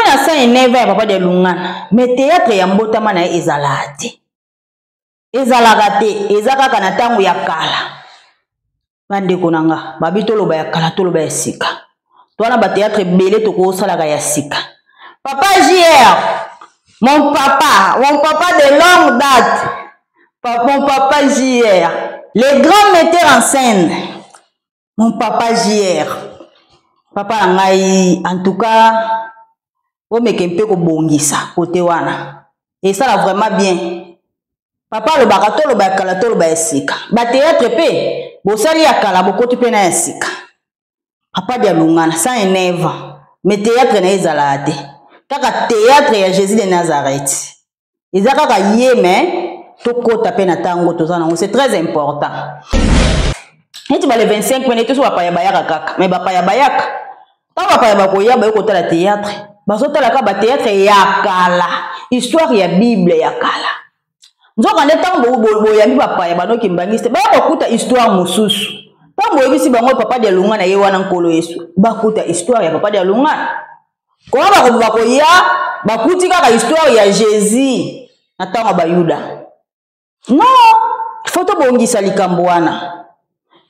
Omona 109 ya papa de Lungana, mais théâtre ya mbotama na ye ezalaka te. Ezalaka te, eza kaka na ntango ya kala. Bandeko na nga, babi toloba ya kala, toloba ya sika. Towana ba théâtre ebele tokosalaka ya sika. Papa JR, mon papa de longue date, mon papa JR, le grand metteur en scène, mon papa JR, papa na ngai, en tout cas, omeke mpe kobongisa kote wana. Esala vraiment bien. Papa alobaka toloba ya kala, toloba ya sika. Ba théâtre pe bosali ya kala, bokoti pe na ya sika. Papa dia Lungana 109 ans, mais théâtre na ezala te. Kaka théâtre ya Jésus de Nazareth. Eza kaka ye, mais tokota pe na tango toza nango, c'est très important. Neti ba le 25 mai neti so bapaya bayaka kaka, mais bapaya bayaka. Tango bapaya bakoya baye kotala théâtre, bazotala kaka ba théâtre ya kala, histoire ya Bible ya kala. Nzoka nde tango boyambi bapaya banoki mbangiste, baya kokuta histoire mosusu. Tango boyebisi bango papa dia Lungana ye wana Nkolo Yesu, bakuta histoire ya papa dia Lungana. Koma bakoya bakuti kaka histoire ya Jésus na tango ya Bayuda. Non, il faut tobongisa likambo wana.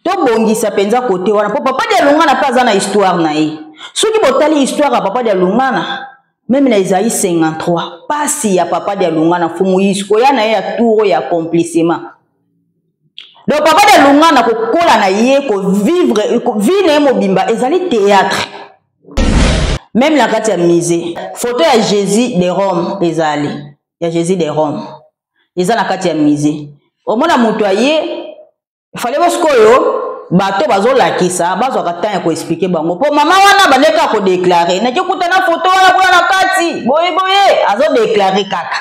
Tobongisa penza kote wana po papa dia Lungana pe aza na histoire na ye. Soki botali histoire ya papa dia Lungana, même na Esaïe 53, pasi ya papa dia Lungana fumu Yesu koya na ye ya tour ya accomplissement. Donc papa dia Lungana kokola na ye, ko vivre, ko vie na ye mobimba ezali théâtre. Même na kati ya musée, photo ya Jésus de Rome ezali, ya Jésus de Rome eza na kati ya musée. Omona moto aye, fallait bosikoyo bato bazolakisa bazwaka temps ya koexplike bango po mama wana bandeki kaka kodeklare nake kuta na foto wana kuna na kati boye boye azodeklare kaka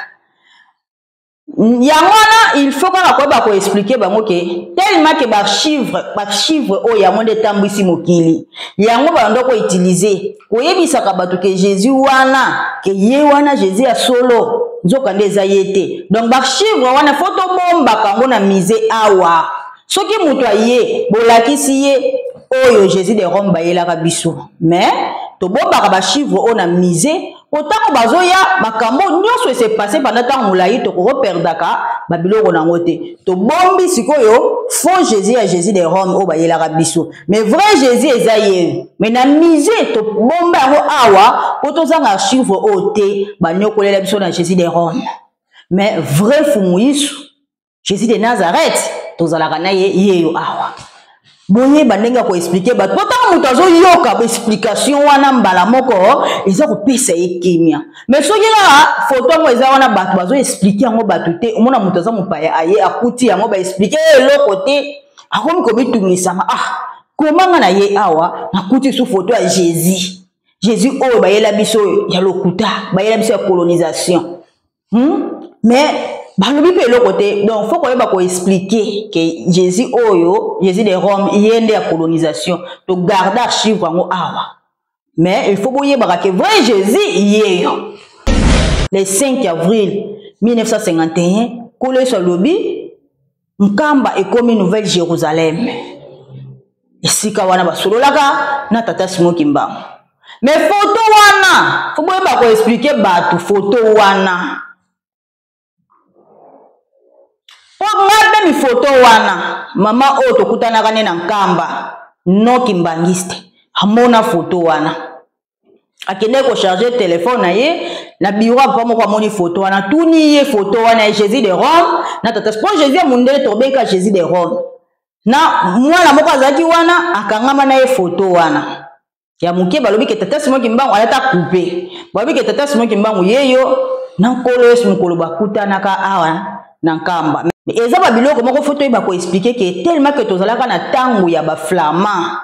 yango wana. Il faut kaka koyeba koexplike bango ke tellement ke baarchive oyo yango nde etambwisi mokili, yango bando koutilize koyebisaka bato ke Jésus wana, ke ye wana Jésus ya solo, nzoka nde eza ye te. Donc baarchive wana fo tobombaka yango na musée awa. Soki moto aye bolakisi ye oyo Jésus de Rome bayelaka biso, mais tobombaka baarchive oyo na musée po ntango bazoya makambo nyonso ese passe pendant ntango molai, tokokoperdaka babiloko nango te. Tobombi sikoyo faux Jésus ya Jésus de Rome oyo bayelaka biso, mais vrai Jésus eza ye, mais na musée tobomba yango awa po tozanga archive oyo te banyokolela biso na Jésus de Rome. Mais vrai fumu Yesu Jésus de Nazareth tozalaka na ye yeyo awa. Boyeba ndenge ya koexplike bato po ntango moto azoyoka baexplication wana mbala moko eza kopesa ye kimia. Mais soki kaka foto yango eza wana bato bazoexplike yango bato te, omona moto aza mopaya aye akuti yango baexplike ye eloko te, akomi komitungisama, ah komanga na ye awa nakuti su foto ya Jésus, Jésus oyo bayela biso ya lokuta, bayela biso ya colonisation. Mais balobi mpe eloko te. Donc faut koyeba koexplike ke Jésus oyo, Jésus de Rome, ye nde ya colonisation, togarde archive yango awa. Mais il faut boyebaka ke vrai Jésus yeyo. Le 5 avril 1951, Nkolo Yesu alobi Nkamba ekomi Nouvelle Jérusalem. Esika wana basololaka na tata Simon Kimbangu. Mais photo wana, faut boyeba koexplike bato photo wana. Po nga mpe mi photo wana, mama oyo tokutanaka ne na Nkamba, non kimbangiste, amona photo wana. Akendeki kocharge telefone na ye na bureau ya papa moko, amoni photo wana, tuni ye photo wana ya Jésus de Rome na tata po Jésus ya mondele tobeka Jésus de Rome na mwana moko azalaki wana akangama na ye photo wana ya moke. Balobi ke tata Simon Kimbangu alata coupe, balobi ke tata Simon Kimbangu yeyo na Nkolo Yesu mokolo bakutanaka awa na Nkamba. Eza ba biloko moko fo toyeba koexplike ke tellement ke tozalaka na ntango ya baflamand,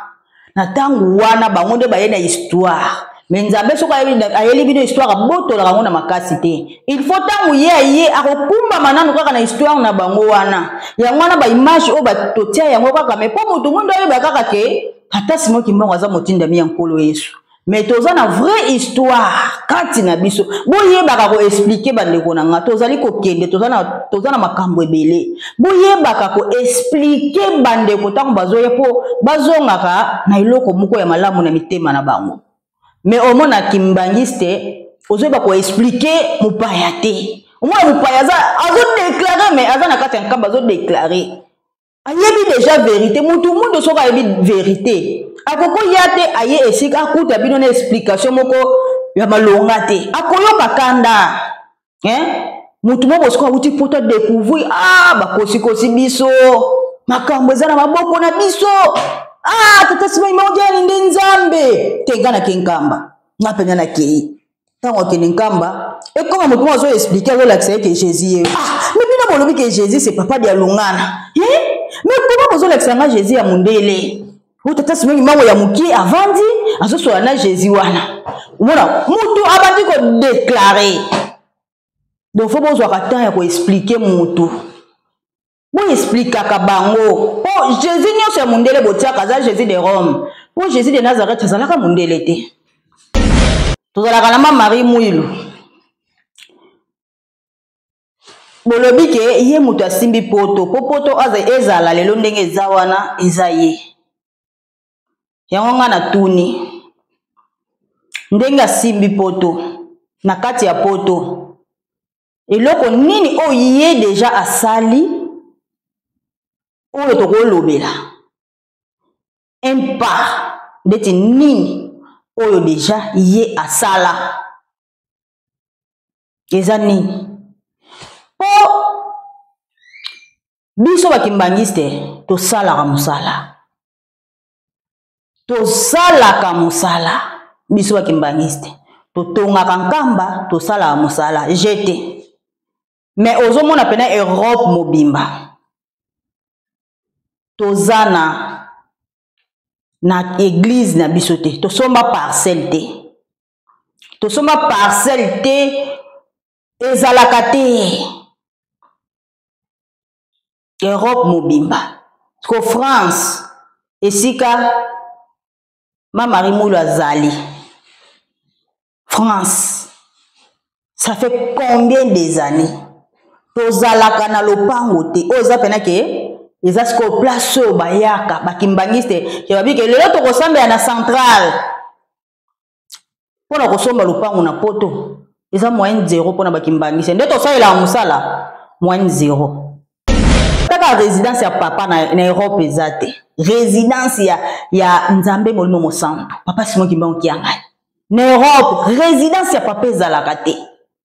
na ntango wana bango nde baye na histoire. Mais Nzambe soki ayeli bino histoire, abotolaka yango na makasi te. Il faut ntango ye aye akokumbama nanu kaka na histoire na bango wana. Yango wana baimage oyo totia yango kaka, mais mpo moto mondo ayeba kaka ke ata Simon Kimbangu aza motindami ya Nkolo Yesu, mais toza na vraie histoire kati na biso. Boyebaka koexplike bandeko na nga, tozali kokende, toza na makambo ebele. Boyebaka koexplike bandeko ntango bazoya mpo bazongaka na eloko moko ya malamu na mitema na bango. Mais omona kimbangiste Ozoyeba koexplike mopaya te. Omona mopaya aza azodeklare, mais aza na kati ya nkamba, azodeklare, ayebi deja verité. Mutu mundo soki ayebi verité, akokoya te aye esika akuta bino na explication moko ya malonga te, akoyoka kanda, hein? Mutu moko soki awuti poto, adecouvrir, ah, bakosikosi biso, makambo eza na maboko na biso. Ah, tata Simon Imaudiani nde Nzambe te. Nga nake Nkamba, nga mpenza nakei. Ntango akende Nkamba, ekoma moto moko azo explike, azolakisa ye ke Jésus ye. Ah, mais bino bolobi ke Jésus, c'est papa Dialungana, eh? Mais koma bozolakisa nga Jésus ya mondele oyo? Tata Simon Kimbangu ya mokie avandi, azosola na Jésus wana. Omona mutu abandi kodeklare. Donc fo bozwaka temps ya koexplike mutu, boexplikaka bango, mpo Jésus nyonso ya mondele botiaka aza Jésus de Rome, mpo Jésus de Nazareth azalaka mondele te. Tozalaka na ma Marie Mwilu, bolobi ke ye moto asimbi poto, mpo poto aza ezala lelo ndenge eza wana, eza ye. Yango nga natuni, ndenge asimbi poto, na kati ya poto, eloko nini oyo ye deja asali oyo tokolobela? Un pas ndeti nini oyo deja ye asala, eza nini? Mpo biso bakimbangiste tosalaka mosala, tosalaka mosala. Biso bakimbangiste totongaka Nkamba, tosalaka mosala jete. Mais ozomona pena Europe mobimba toza na église na biso te, tosomba parcelle te, tosomba parcelle te, ezalaka te Europe mobimba. Ko France, esika ma Marie Mulu azali, France, ça fait combien des années tozalaka na lopango te? Oyo eza pena ke eza sikoyo place oyo bayaka bakimbangiste ke babi ke lelo tokosambela na centrale. Mpo na kosomba lopango na poto eza moyenne zero. Mpo na bakimbangiste nde tosalelaka mosala, moyenne zero. Kaka résidence ya papa na Europe eza te, résidence ya Nzambe Molimo Mosantu, papa Simon Kimbangu Kiangani, na Europe résidence ya papa ezalaka te.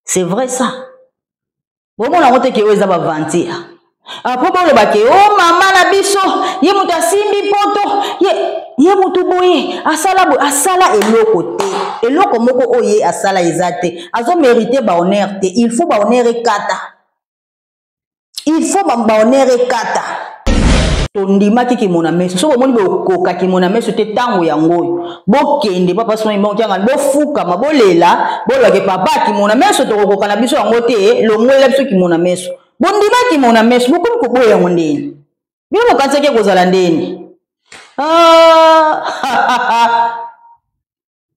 C'est vrai ça, bomona yango te ke oyo eza baventure. Apo boloba ke o oh, mama na biso, ye moto asimbi poto, ye moto boye asala boye, asala eloko te. Eloko moko oyo ye asala eza te. Azomerite bahonneur te. Il faut bahonneur ekata, il faut bahonneur ekata. Tondimaki kimona meso. Soki bomoni bokoka kimona meso te, ntango yango oyo bokende papa Simon Kimbangu Kiangani, bofukama, bolela, bolobake papa kimona meso, tokokoka na biso yango te, longolela biso kimona meso. Bondima kimona meso, bokomi koboya yango ndeni? Bino bokanisaki ekozala ndeni? Ah,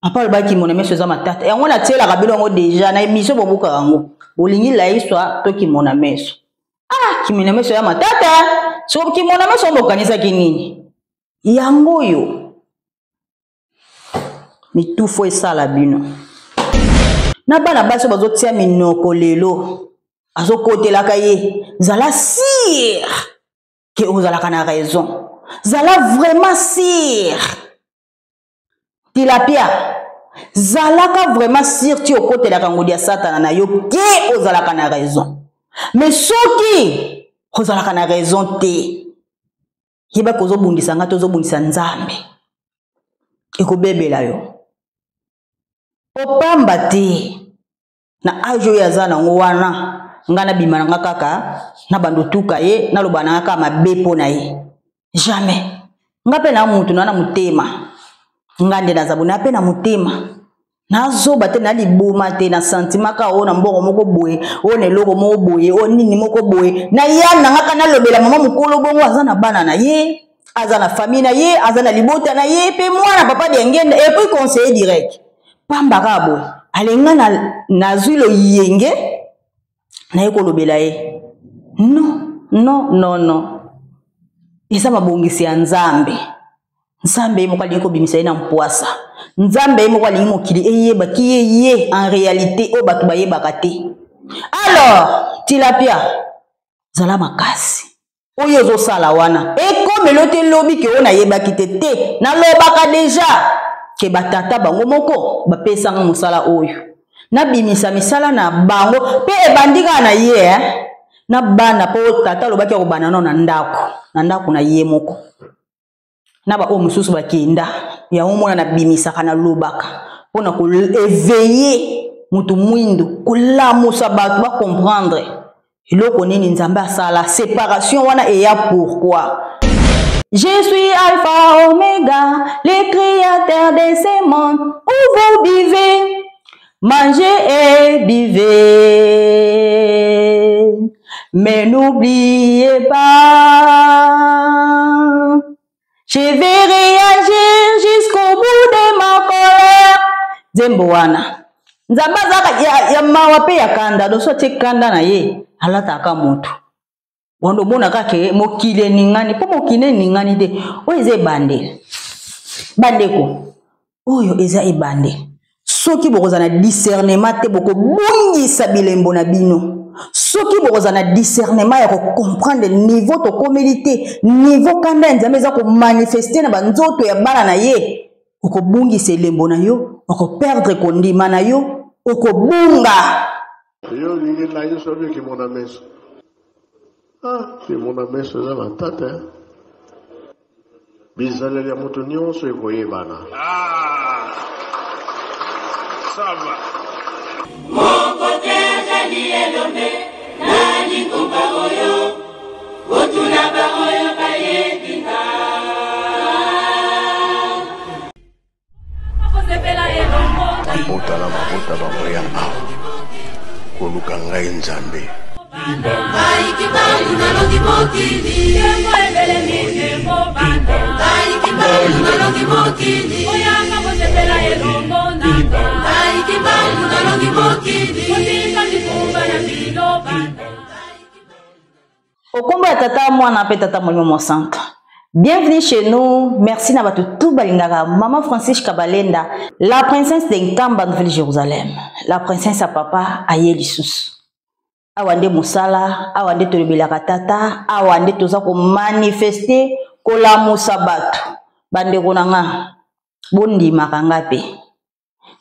papa alobaki kimona meso eza matata. Yango natielaka bino yango deja na émission, bobukaka yango. Bolingi laiswa to kimona meso? Ah, kimona meso ya matata. So kimona meso yango bokanisaki nini? Yango oyo mitufo esala bino na bana basi oyo bazotia minoko lelo, azokotelaka ye. Zala sire ke ozalaka na raison, zala vraiment sire. Tilapia, zalaka vraiment sire ti okotelaka ngodi ya satana na yo ke ozalaka na raison. Mais soki ozalaka na raison te, yebaka ozobundisa nga te, ozobundisa Nzambe, ekobebela yo. Opamba te na age oyo aza nango wana, nga nabima na nga kaka na bando tuka ye, naloba na nga kaka mabe mpo na ye, jamais. Nga mpe na mutu na motema, nga nde naza boye, na mpe na motema nazoba te, na liboma te, na sentiment kaka oyo na mbongo moko boye, oyo na eloko moko boye, oyo nini moko boye, na ya na nga kaka nalobela mama mokolo bongo. Aza na bana na ye, aza na famille na ye, aza na libota na ye, mpe mwana papa Diangenda, et puis conseiller direct. Pamba kaka boye alenga nazwi loyenge naye kolobela ye. Non, non, non, non, eza mabongisi ya Nzambe. Nzambe ye moko alingi kobimisa ye na mpwasa. Nzambe ye moko alingi mokili eyeba ki ye ye en réalité oyo bato bayebaka te. Alors, tilapia, zala makasi. Oyo ozosala wana ekomelo te lobi ke oyo nayebaki te te nalobaka deja ke batata bango moko bapesanga mosala oyo nabimisa misala na bango mpe ebandi kaka na ye eh? na bana mpo tata alobaki akobanda nao na ndako na ndako na ye moko na baoyo mosusu bakenda yango mona nabimisaka nalobaka mpo na koeveille moto mwindo kolamusa bato bacomprendre eloko nini nzambe asala separation wana eya pourquoi. Je suis Alpha Omega, le créateur de ce monde où vous vivez. Mangez et buvez, mais n'oubliez pas, je vais réagir jusqu'au bout de ma colère. Nzembo wana nzambe azalaka ya, ya mawa mpe ya kanda doso atie kanda na ye alataka motu wanda omona kaka ke mokili eningani mpo mokili eningani te oyo eza ebandeli bandeko oyo eza ebandeli soki bokozala na discernement te bokobungisa bilembo na bino soki bokozala na discernement ya kocomprendre niveau tokomeli te niveau kanda ya nzambe eza komanifeste na banzoto ya bana na ye okobungisa elembo na yo okoperdre kondima na yo okobunga. Yo olingi nayebisa yo kimona meso. Ah, kimona meso eza matata. Eh? Bizaleli ya moto nyonso ekoyebana. Ah, ça va. Moko te azali elombe na lingomba oyo, botuna baoyo bayebi nga. Mabota na mabota bakoya awa koluka ngai Nzambe. Okombo ya tata mwana mpe tata molimo mosantu. Bienvenue chez nous. Merci na bato tout balingaka Maman Francis Kabalenda, la princesse de Nkamba Nouvelle Jérusalem. La princesse ya papa aye lisusu. Awa nde mosala, awa nde tolobelaka tata, awa nde toza komanifeste kolamusa bato. Bandeko na nga, bondimaka nga mpe.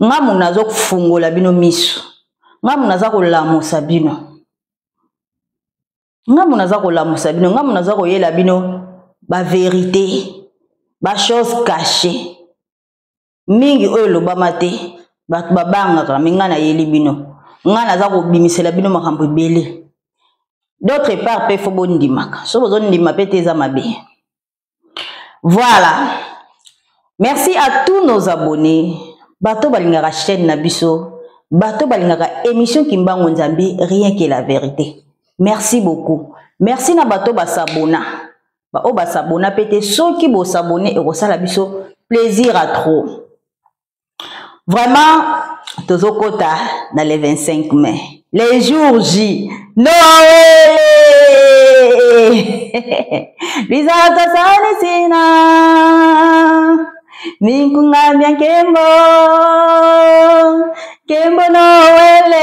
Nga mo nazo kofungola bino miso. Nga mo naza kolamusa bino. Nga mo naza kolamusa bino, nga mo naza koyela bino ba verite, ba chose cachée. Mingi oyo elobama te, bato babangaka, me nga nayeli bino. Nga naza kobimisela bino makambo ebele. D'autre part pe fo bondimaka. So bozondima pe te eza mabe. Voilà. Merci à tous nos abonnés. Bato balingaka chaîne na biso. Bato balingaka émission Kimbangu Nzambe, rien que la vérité. Merci beaucoup. Merci na bato basabona. Ba oyo basabona pe te soki bosabone ekosala biso plaisir à trop. Vraiment tozokota na le 25 mai. Les jours J. Noël! Bizata sani sina. Minkunga mbia nkembo. Nkembo Noël.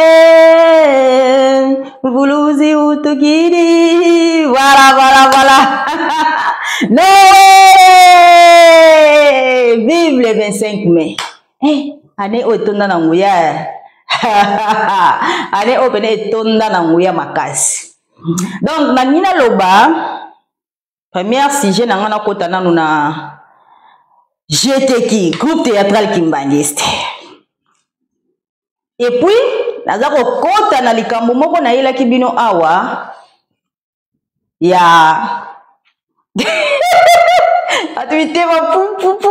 Mvuluzi utukiri. Voilà, voilà, voilà. Noël! Vive le 25 mai. Eh, année oyo etonda na nguya. Année oyo pene etonda na nguya makasi. Donc, nalingi naloba, première sujet na nga nakota nanu na GTK, groupe théâtral Kimbanguiste. Et puis, naza kokota na likambo moko nayelaki bino awa ya bato mitema pupupu,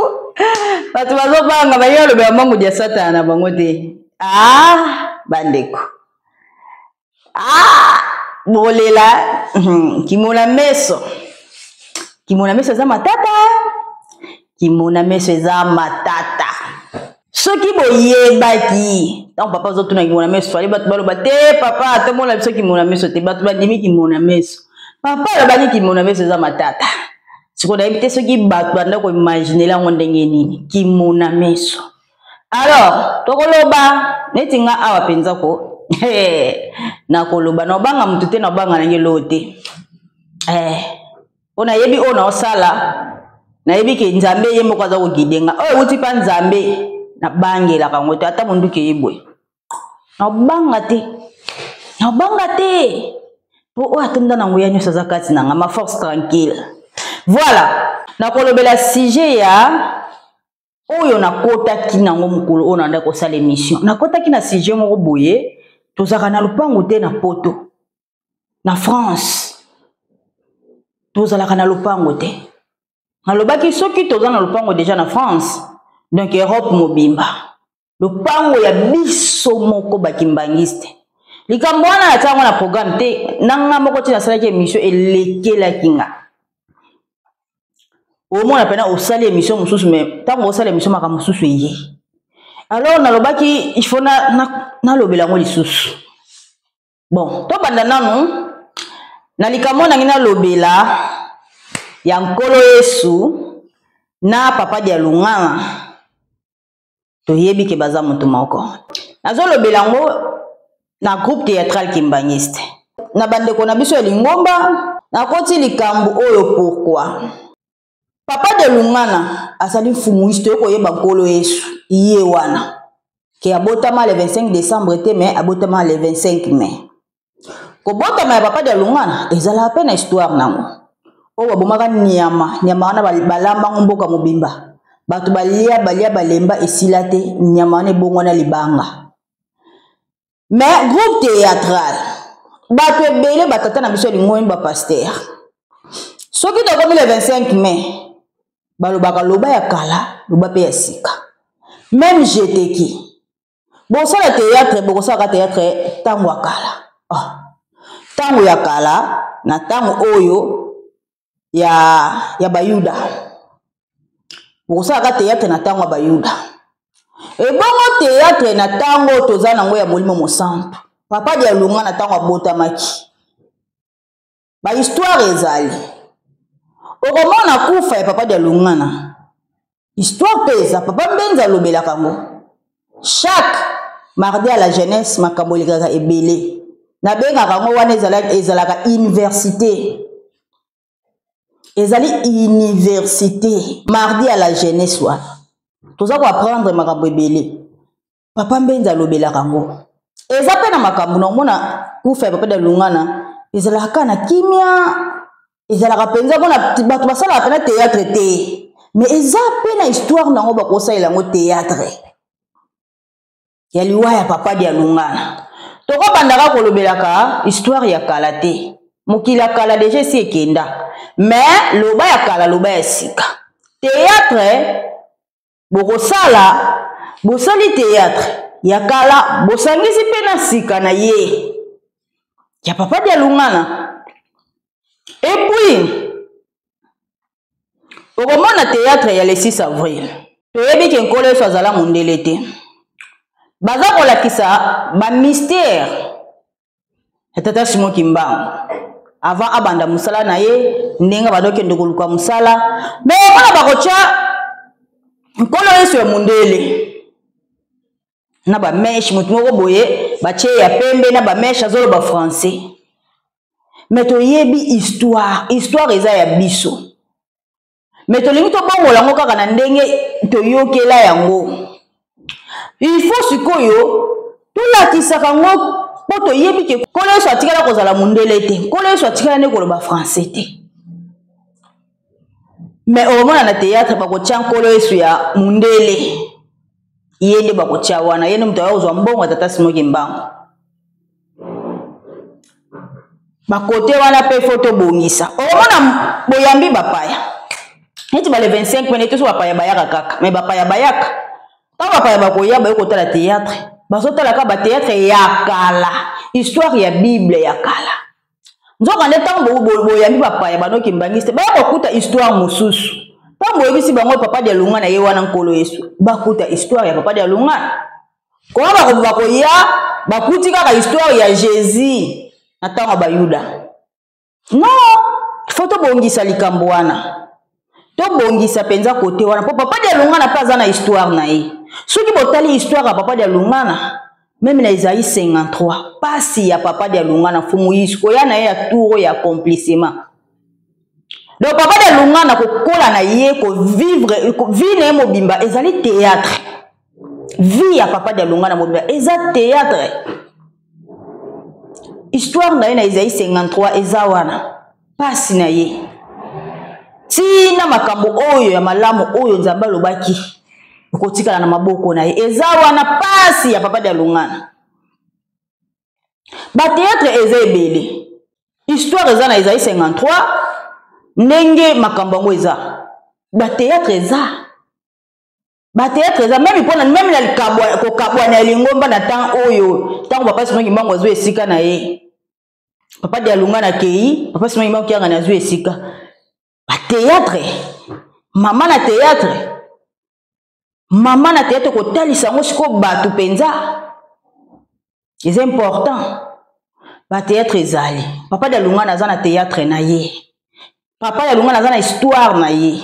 bato bazobanga baye balobela mbangu dia satana na bango te. Ah, bandeko, ah, bolela kimona meso, kimona meso eza matata, kimona meso eza matata. Soki boyebaki ntango papa azotuna kimona meso, ale bato baloba te papa tomona biso kimona meso te, bato bandimi kimona meso. Papa alobaki kimona meso eza matata. Sikoyo nayebi te soki bato banda koimaginela yango ndenge nini, kimona meso. Alors tokoloba neti nga awa mpenza ko nakoloba, naobanga motu te, naobanga nange eloo te, mpo nayebi oyo naosala, nayebi ke Nzambe ye moko aza kogide nga. Oyo ewuti mpa Nzambe, nabangelaka yango te, ata monduki eye boye naobanga te, naobanga te, mpo oyo atonda na nguya nyonso aza kati na nga, ma force tranquille. Voilà, nakolobela sujet ya oyo nakotaki nango mokolo oyo nanda kosala émission. Nakotaki na sujet moko boye, tozalaka na lopango te na poto, na France tozalaka na lopango te. Nalobaki soki toza na lopango deja na France, donc Europe mobimba lopango ya biso moko bakimbangiste. Likambo wana natia yango na programme te, na nga moko ti nasalaki émission elekelaki nga. Omona mpena osali émission mosusu, mais ntango osala émission makambo mosusu eye. Alors nalobaki il faut nalobela yango lisusu. Bon, tobanda nanu na likambo nangi nalobela ya Nkolo Yesu na Papa Dialungana. Toyebi ke baza motu moko. Nazolobela yango na groupe théâtral kimbangiste, na bandeko na biso ya lingomba. Nakoti likambo oyo pourquoi Papa Dialungana azali mfumuiste. Oyo koyeba Nkolo Yesu ye wana ke abotama le 25 décembre te, mais abotama le 25 mai. Kobotama ya Papa Dialungana ezalaka mpe na histoire nango oyo babomaka nyama. Nyama wana balambango mboka mobimba, bato balia balia balemba, esila te, nyama wana ebongwana libanga. Mais groupe théâtral, bato ebele, batata na biso ya lingomba, bapaster, soki tokomi le 25 mai, balobaka loba ya kala, loba mpe ya sika. Même jeteki bosala théâtre, bokosalaka théâtre ntango ya kala, oh, ntango ya kala na ntango oyo ya Bayuda. Bokosalaka théâtre na ntango ya Bayuda, ebongo théâtre na ntango toza nango ya Molimo Mosantu. Papa Dialunga na ntango abotamaki, bahistoire ezali. Okomona kufa ya Papa Dialungana, histoire mpe eza. Papa Mbenza alobelaka yango chaque mardi à la jeunesse. Makambo elekaka ebele, nabengaka yango wana ezalaka université, ezali université. Mardi à la jeunesse wana toza koapprendre makambo ebele. Papa Mbenza alobelaka yango. Eza mpe na makambo na omona kufa ya Papa Dialungana ezalaka kaka na kimia, ezalaka mpenza mpona bato basalaka mpena théâtre te, mais eza mpe na histoire nango, bakosalela yango théâtre ya liwa ya Papa Dialungana. Tokobandaka kolobelaka histoire ya kala te, mokili ya kala deja esi ekenda, mais loba ya kala, loba ya sika. Théâtre bokosala, bosali théâtre ya kala, bosangisi mpe na sika na ye ya Papa Dialungana. Et puis okomona théâtre ya le 6 avril, toyebi ke Nkolo Yesu azala mondele te. Baza kolakisa bamystère ya Tata Simon Kimbangu avant abanda mosala na ye, ndenge abanda okende koluka mosala. Me omona bakotya Nkolo Yesu ya mondele na bameshe, motu moko boye batie ya pembe na bameshe, azoloba français. Me toyebi histoire, histoire eza ya biso, me tolingi tobongola yango kaka na ndenge toyokela yango. Il faut sikoyo tolakisaka yango, mpo toyebi ke Nkolo Yesu atikala kozala mondele te, Nkolo Yesu atikala nde koloba français te. Me okomona na théâtre bakotya Nkolo Yesu ya mondele, ye nde bakotya wana, ye nde moto aya kozwa mbongo ya Tata Simoki Mbango. Bakote wana mpe fo tobongisa. Okomona boyambi bapaya neti bale 25 mene toso, bapaya bayaka kaka, me bapaya bayaka, ntango bapaya bakoya, baye kotala théâtre, bazotala kaka bathéâtre ya kala, histoire ya Bible ya kala. Nzoka nde ntango boyambi bapaya banoki mbangisi te, baya kokuta histoire mosusu. Ntango boyebisi bango Papa Dialunga na ye wana Nkolo Yesu, bakuta histoire ya Papa Dialunga. Koma bakoya, bakuti kaka histoire ya Jésus na ntango ya Bayuda. Non, fo tobongisa likambo wana. Tobongisa mpenza kote wana, mpo Papa Dialungana mpe aza na histoire na ye. Soki botali histoire ya Papa Dialungana, meme na Esaïe 53, pasi ya Papa Dialungana, Mfumu Yesu koya na ye ya tour ya accomplissement. Donc Papa Dialungana kokola na ye, kovivre vie na ye mobimba ezali théâtre. Vie ya Papa Dialungana mobimba eza théâtre. Histoire na ye na Esaïe 53 eza wana, pasi na ye tina makambo oyo ya malamu oyo Nzambe alobaki ekotikala na maboko na ye, eza wana pasi ya Papa Dialungana. Ba théâtre eza ebele, histoire eza na Esaïe 53 ndenge makambo yango eza, ba théâtre eza, ba théâtre eza meme mpona meme na kokabwana ya lingomba na temps oyo, ntango Papa Simon Kimbangu azwi esika na ye, Papa Dialungana akei, Papa Simon Kimbangu Kiangani azwi esika. Ba théâtre, mama na théâtre, mama na théâtre kotalisa yango sikoyo bato mpenza eza important. Ba théâtre ezali, Papa Dialungana aza na théâtre na ye, Papa Dialungana aza na histoire na ye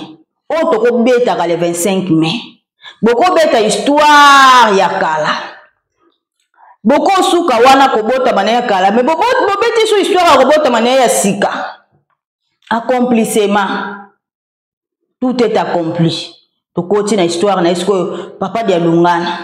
oyo tokobetaka le 25 mai. Bokobeta histoire ya kala, bokosuka wana kobotama na ye ya kala, me bobeti so histoire ya kobotama na ye ya sika. Accomplissement, tout est accompli. Tokoti na histoire na ye sikoyo. Papa Dialungana,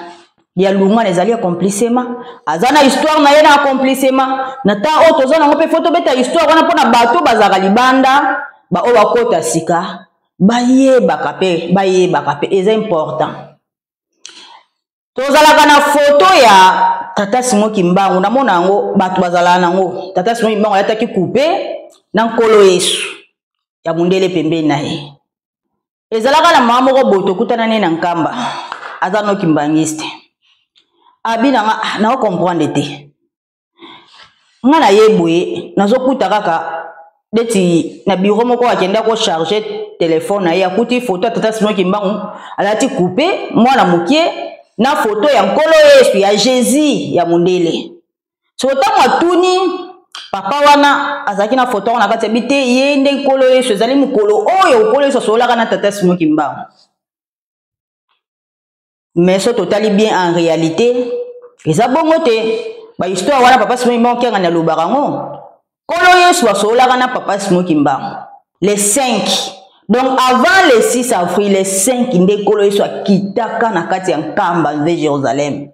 Dialungana ezali accomplissement, aza na histoire na ye na accomplissement. Na temps oyo toza nango mpe fo tobeta histoire wana mpona bato bazalaka libanda, baoyo bakota sika bayebaka mpe, bayebaka mpe eza important. Tozalaka na foto ya Tata Simon Kimbangu, namona yango bato bazalaka nango. Tata Simon Kimbangu alataki coupe na Nkolo Yesu ya mondele pembeni na ye. Ezalaka na mama moko boye tokutana ne na Nkamba, aza no kimbangiste, abi na nga, ah, nao comprendre te nga na ye boye, nazokuta kaka neti na bureau moko, akenda kocharge telefone na ye, akuti foto ya Tata Simon Kimbangu alati coupe, mwana mokie, na foto ya Nkolo Yesu ya Jésus ya mondele. So ntango atuni papa wana azalaki na foto yango na kati ya bi te, ye nde Nkolo Yesu. Ezali mokolo oyo Nkolo Yesu asololaka na Tata Simon Kimbangu. Mais so totali bien, en réalité eza bongo te. Bahistoire wana Papa Simon Kimbangu Kiangani alobaka yango, Nkolo Yesu asololaka na Papa Simon Kimbangu le 5, donc avant le 6 avril, le 5 nde Nkolo Yesu akitaka na kati ya Nkamba nve Jérusalem,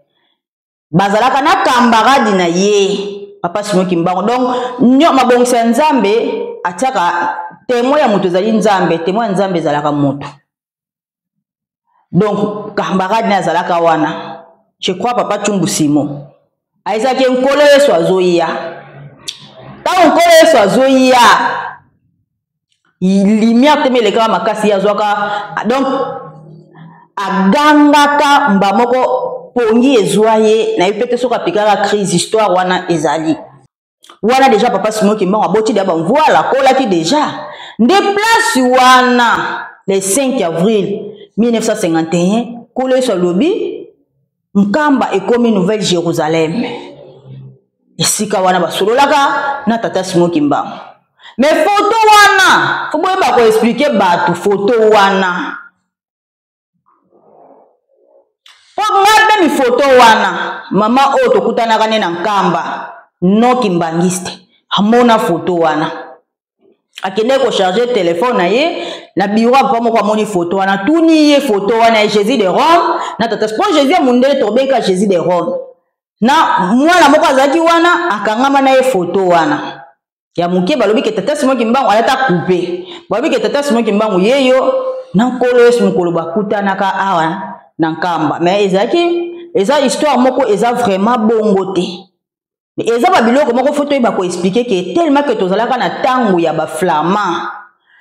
bazalaka na kambaradi na ye Papa Simon Kimbangu. Donc nyo mabongisa ya Nzambe atiaka témoin ya moto ezali Nzambe, témoin ya Nzambe ezalaka moto. Donc kambaradi na azalaka wana, je crois Papa Chumbu Simon ayezaki Nkolo Yesu azoya. Ntango Nkolo Yesu azoya, lumière te elekaka makasi, ye azwaka, donc agangaka mba moko, pongi ezwa ye, nayebi pe te soki apikaka crise. Histoire wana ezali wana deja. Papa Simon Kimbangu aboti deja bamvoila, akolaki deja nde place wana le 5 avril 1951. Nkolo Yesu alobi Nkamba ekomi Nouvelle Jérusalem, esika wana basololaka na Tata Simon Kimbangu. Me foto wana fo boyeba koexplike bato foto wana, mpo ngai mpe mifoto wana, mama oyo tokutanaka ne na Nkamba no kimbangiste amona foto wana, akendaki kocharge telefone na ye na biro ya papa moko, amoni foto wana, tuni ye foto wana ya Jésus de Rome na tata mpo Jésus ya mondele tobeka Jésus de Rome na mwana moko azalaki wana, akangama na ye foto wana ya moke. Balobi ke Tata Simon Kimbangu alata coupe, balobi ke Tata Simon Kimbangu yeyo na Nkolo Yesu mokolo bakutanaka awa na Nkamba. Mais ezalaki, eza histoire moko eza vraiment bongo te. Eza babiloko moko fo toyeba koexplike ke tellement ke tozalaka na ntango ya baflamand,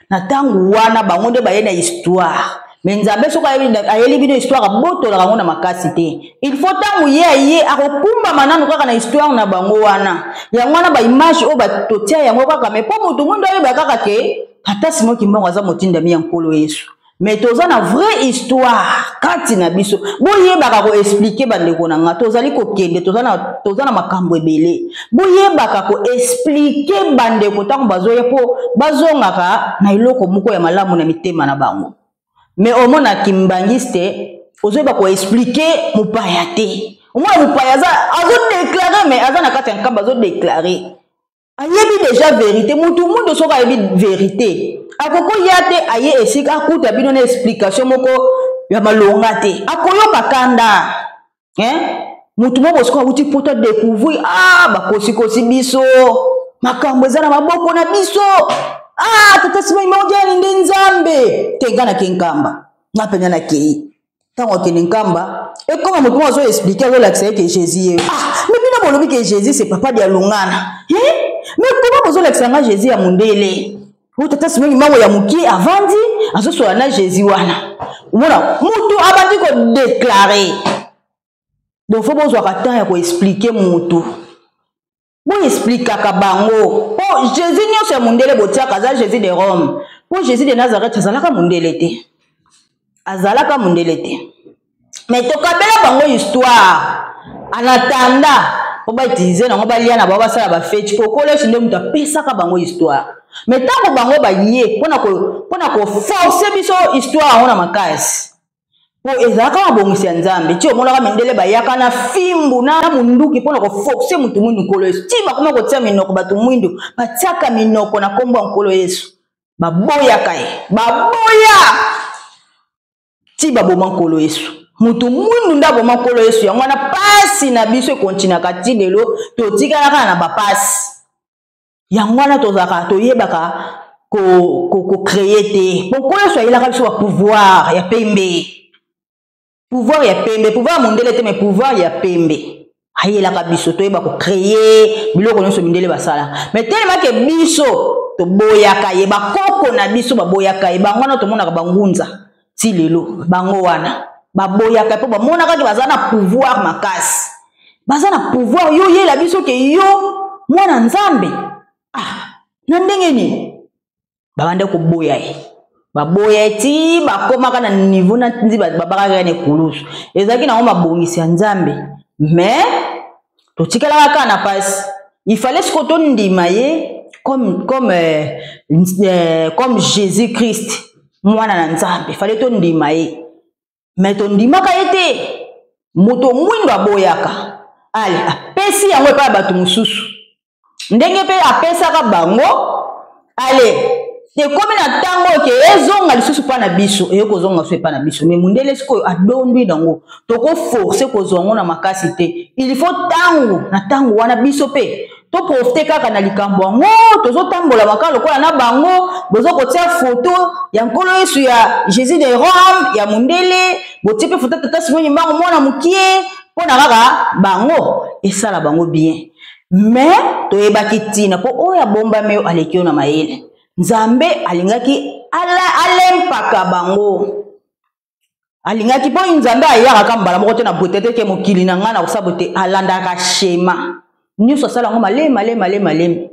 na ntango wana bango nde baye na histoire. Me Nzambe soki ayeli bino histoire, abotolaka yango na makasi te. Il faut ntango ye aye, akokumbama nanu kaka na histoire na bango wana. Yango wana baimage oyo totia yango kaka, me mpo moto mondo ayeba kaka ke Tata Simon Kimbangu aza motindami ya Nkolo Yesu. Mais toza na vraie histoire kati na biso. Boyebaka koexplike, bandeko na nga, tozali kokende, toza na makambo ebele. Boyebaka koexplike bandeko ntango bazoya, mpo bazongaka na eloko moko ya malamu na mitema na bango. Mais omona kimbangiste, ozoyeba koexplike mopaya te. Omona mopaya aza azodeklare, mais aza na kati ya Nkamba, azodeklare, ayebi deja verité. Mutu mundu soki ayebi verité, akokoya te aye esika akuta bino na explication moko ya malonga te, akoyoka kanda, hein? Mutu moko sikoyo awuti poto, adécouvrir: ah, bakosikosi biso, makambo eza na maboko na biso. Ah, tata Simon Modiani nde Nzambe te. Nga nake Nkamba, nga mpenza nakei. Ntango akende Nkamba, ekoma moto moko azoexplike, azolakisa ye ke Jésus ye. Ah, mais bino bolobi ke Jésus, c'est papa Dialungana, mais koma bozolakisa nga Jésus ya mondele oyo? Tata Simon Kimbangu ya mokie avandi, azosola na Jésus wana. Omona mutu abandi kodeklare. Donc faut bozwaka temps ya koexplike mutu, boexplikaka bango, mpo Jésus nyonso ya mondele botiaka aza Jésus de Rome, mpo Jésus de Nazareth azalaka mondele te, azalaka mondele te. Mais tokabela bango histoire en attendant mpo bautilize nango, balia na bango, basala bafeti, mpo kolesi nde moto apesaka bango histoire. Mais ntango bango baye mpona koforce biso histoire yango na makasi, mpo ezalaka mabongisi ya Nzambe ti omonaka mindele bayaka na fimbu na munduki mpona koforce motu mwindu Nkolo Yesu, ti bakoma kotia minoko. Bato mwindu batiaka minoko na nkombo ya Nkolo Yesu, baboyaka ye, baboya ti baboma Nkolo Yesu. Motu mwindu nde aboma Nkolo Yesu. Yango wana pasi na biso ekontinaka ti lelo, totikalaka kaka na bapasi. Yango wana tozalaka, toyebaka kocreye te, po Nkolo Yesu ayelaka biso bapouvoir ya pembe, pouvoir ya pembe, pouvoir ya mondele te, mais pouvoir ya pembe ayelaka biso, toyeba kocreye biloko nyonso mindele basala. Mais telemake biso toboyaka ye, bakoko na biso baboyaka ye. Bango wana tomonaka bangunza ti lelo, bango wana baboyaka mpo bamonaka ke baza na pouvoir makasi, baza na pouvoir. Yo oyela biso ke yo mwana Nzambe, ah, na ndenge nini? Babanda koboya ye, baboya ye ti bakomaka na niveau na nzi babakaka na ekulusu. Ezalaki nango mabongisi ya Nzambe, mais totikalaka kaka na pasi. Il fallait sikoyo tondima ye comme Jésus Christ, mwana na Nzambe. Fallait tondima ye, mais tondimaka ye te. Moto mwindo aboyaka. Ale apesi yango epai ya bato mosusu, ndenge mpe apesaka bango. Ale ekomi na ntango oyo ke ezonga lisusu mpa na biso, eye kozonga so epa na biso. Mais mondele sikoyo adondwi nango, tokoforce kozwa yango na makasi te. Il faut ntango na ntango wana biso mpe toprofite kaka na likambo yango. Tozotambola maka lokola na bango, boza kotia foto ya Nkolo Yesu ya Jésus de Rome ya mondele, botie mpe foto tata Simon Kimbangu mwana mokie, mpo na kaka bango esala bango bien. Mais toyebaki ntina, mpo oyo abombami oyo aleki yo na mayele. Nzambe alingaki alempaka bango, alingaki, mpo Nzambe ayaka ka mbala moko te na bote te ke mokili na ngai na kosala bote. Alandaka schéma nyonso, asala yango malemi malemi malemi malemi.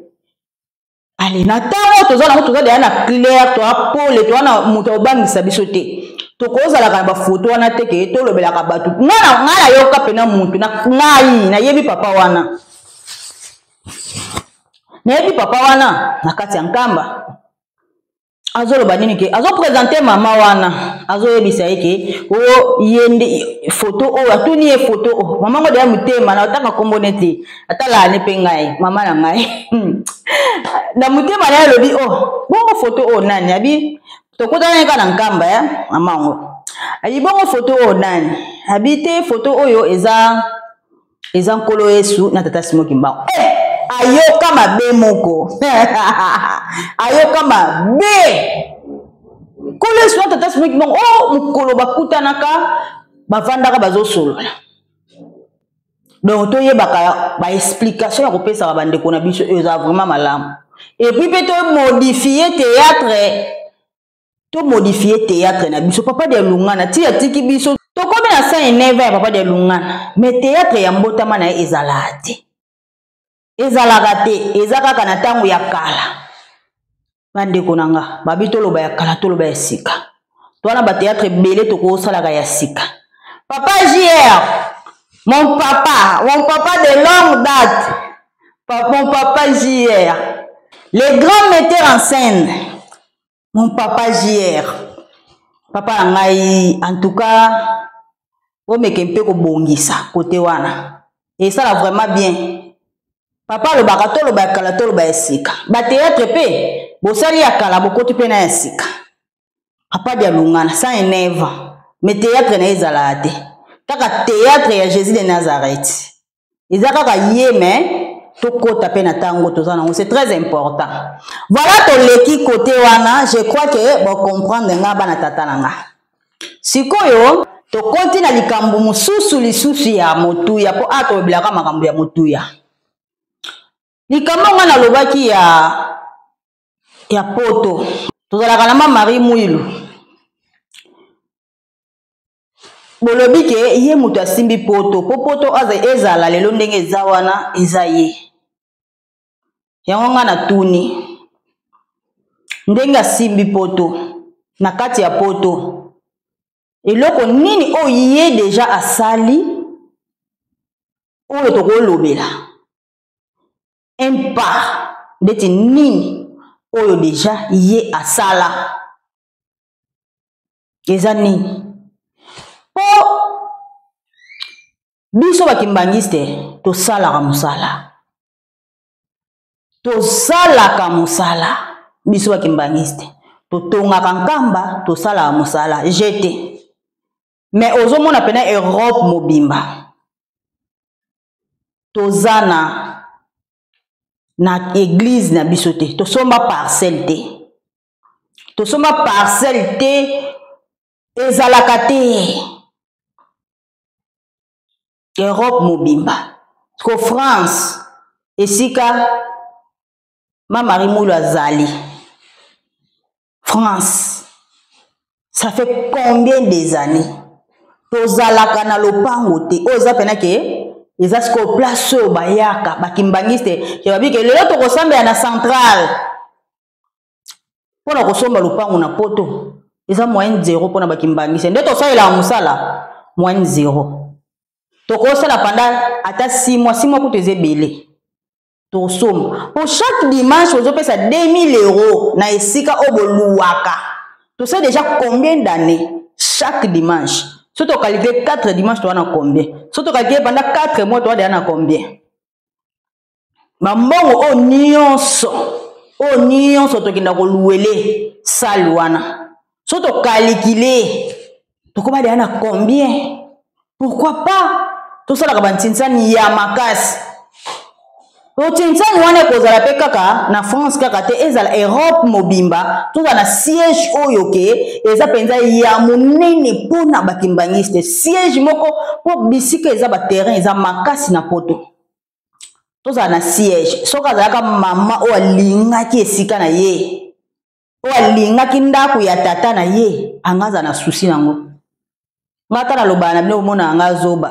Ale na ntango toza nango, toza deya na claire, toa pole, toa na moto akobangisa biso te. Tokozalaka na bafoto wana te ke tolobelaka bato. Ngai nayoka mpena motu na ngai, nayebi papa wana, nayebi papa wana na kati ya Nkamba. Azoloba nini? Ke azopresente mama wana, azoyebisa ye ke o ye nde foto oyo. Atuni ye foto oyo mama ngo deya motema na otanga nkombo nete atalaka ne mpe ngai mama na ngai na motema na ye. Alobi: o oh, bongo foto oyo nani? Abi tokutana ye kaka na Nkamba ya mama yango. Abi bongo foto oyo nani? Abi te, foto oyo eza Nkolo Yesu na tata Simon Kimbangu. Eh, ayoka mabe moko, ayoka mabe. Nkolo Yesu na tata Simon Kimbangu, oh, mokolo bakutanaka, bavandaka, bazosolola. Donc toyebaka baexplication ya kopesaka bandeko na biso, oyo eza vraiment malamu. Et puis mpe tomodifie théâtre, tomodifie théâtre na biso. Papa Dialungana ti atiki biso, tokomi na 109 ya papa Dialungana, mais théâtre ya mbotama na ye ezalaka te, ezalaka te, eza kaka na ntango ya kala. Bandeko na nga, babi toloba ya kala, toloba ya sika. Towana ba théâtre ebele tokosalaka ya sika. Papa JR, mon papa, mon papa de longue date, mon papa JR, le grand metteur en scène, mon papa JR, papa na ngai, en tout cas, omeke mpe kobongisa kote wana esala vraiment bien. Papa alobaka toloba ya kala toloba ya sika, ba théâtre mpe bosali ya kala bokoti mpe na ya sika. Papa Dialungana 109 ans, mais théâtre na ye ezalaka te, kaka théâtre ya Jésus de Nazareth eza kaka ye, mais tokota mpe na ntango toza nango, c'est très important. Voilà, toleki kote wana, je crois que bocomprendre nga bana tata na nga. Sikoyo tokoti na likambo mosusu lisusu ya motuya, mpo a tolobelaka makambo ya motuya. Likambo nga nalobaki ya poto, tozalaka na ma Marie Mwilu, bolobi ke ye moto asimbi poto po poto aza ezala lelo ndenge eza wana, eza ye. Yango nga natuni ndenge asimbi poto na kati ya poto, eloko nini oyo ye deja asali oyo tokolobela un pas ndeti nini oyo deja ye asala eza nini? Po biso bakimbangiste tosalaka mosala, tosalaka mosala. Biso bakimbangiste totongaka nkamba, tosalaka mosala jete. Mais ozomona pena Europe mobimba toza na église na biso te, tosomba parcelle te, tosomba parcelle te, ezalaka te Europe mobimba. Ko France esika ma Marie Mulu azali, France ça fait combien des années tozalaka na lopango te? Oyo eza pena ke eza sikoyo place oyo bayaka bakimbangiste ke babike lelo tokosambela na centrale. Mpona kosomba lopango na poto eza moyenne zero mpona bakimbangiste, nde tosalelaka mosala moyenne zero. Tokosala pendant ata 6 mois, 6 mois kutu eza ebele, tosomba. Po chaque dimanche ozopesa 2000 euros na esika oyo boluwaka, tosali déjà combien d'années chaque dimanche? So tokalcule 4 dimanche, toza na combien? So tokalcule pendant 4 mois, toza deja na combien? Bambongo oyo nyonso, oyo nyonso tokenda koluwele sale wana, so tokalikile tokoma deja na combien? Pourquoi pas tosalaka bantinsani ya makasi? Otinsani wana ekozala mpe kaka na France kaka te, ezala Europe mobimba. Tozala na siège oyo ke eza mpenza ya monene mpona bakimbangiste, siège moko mpo bisika eza baterrain eza makasi na poto, tozala na siège. Soki azalaka mama oyo alingaki esika na ye, oyo alingaki ndako ya tata na ye, anga aza na susi nango. Nga ata nalobaka na bino bomonaka nga zoba,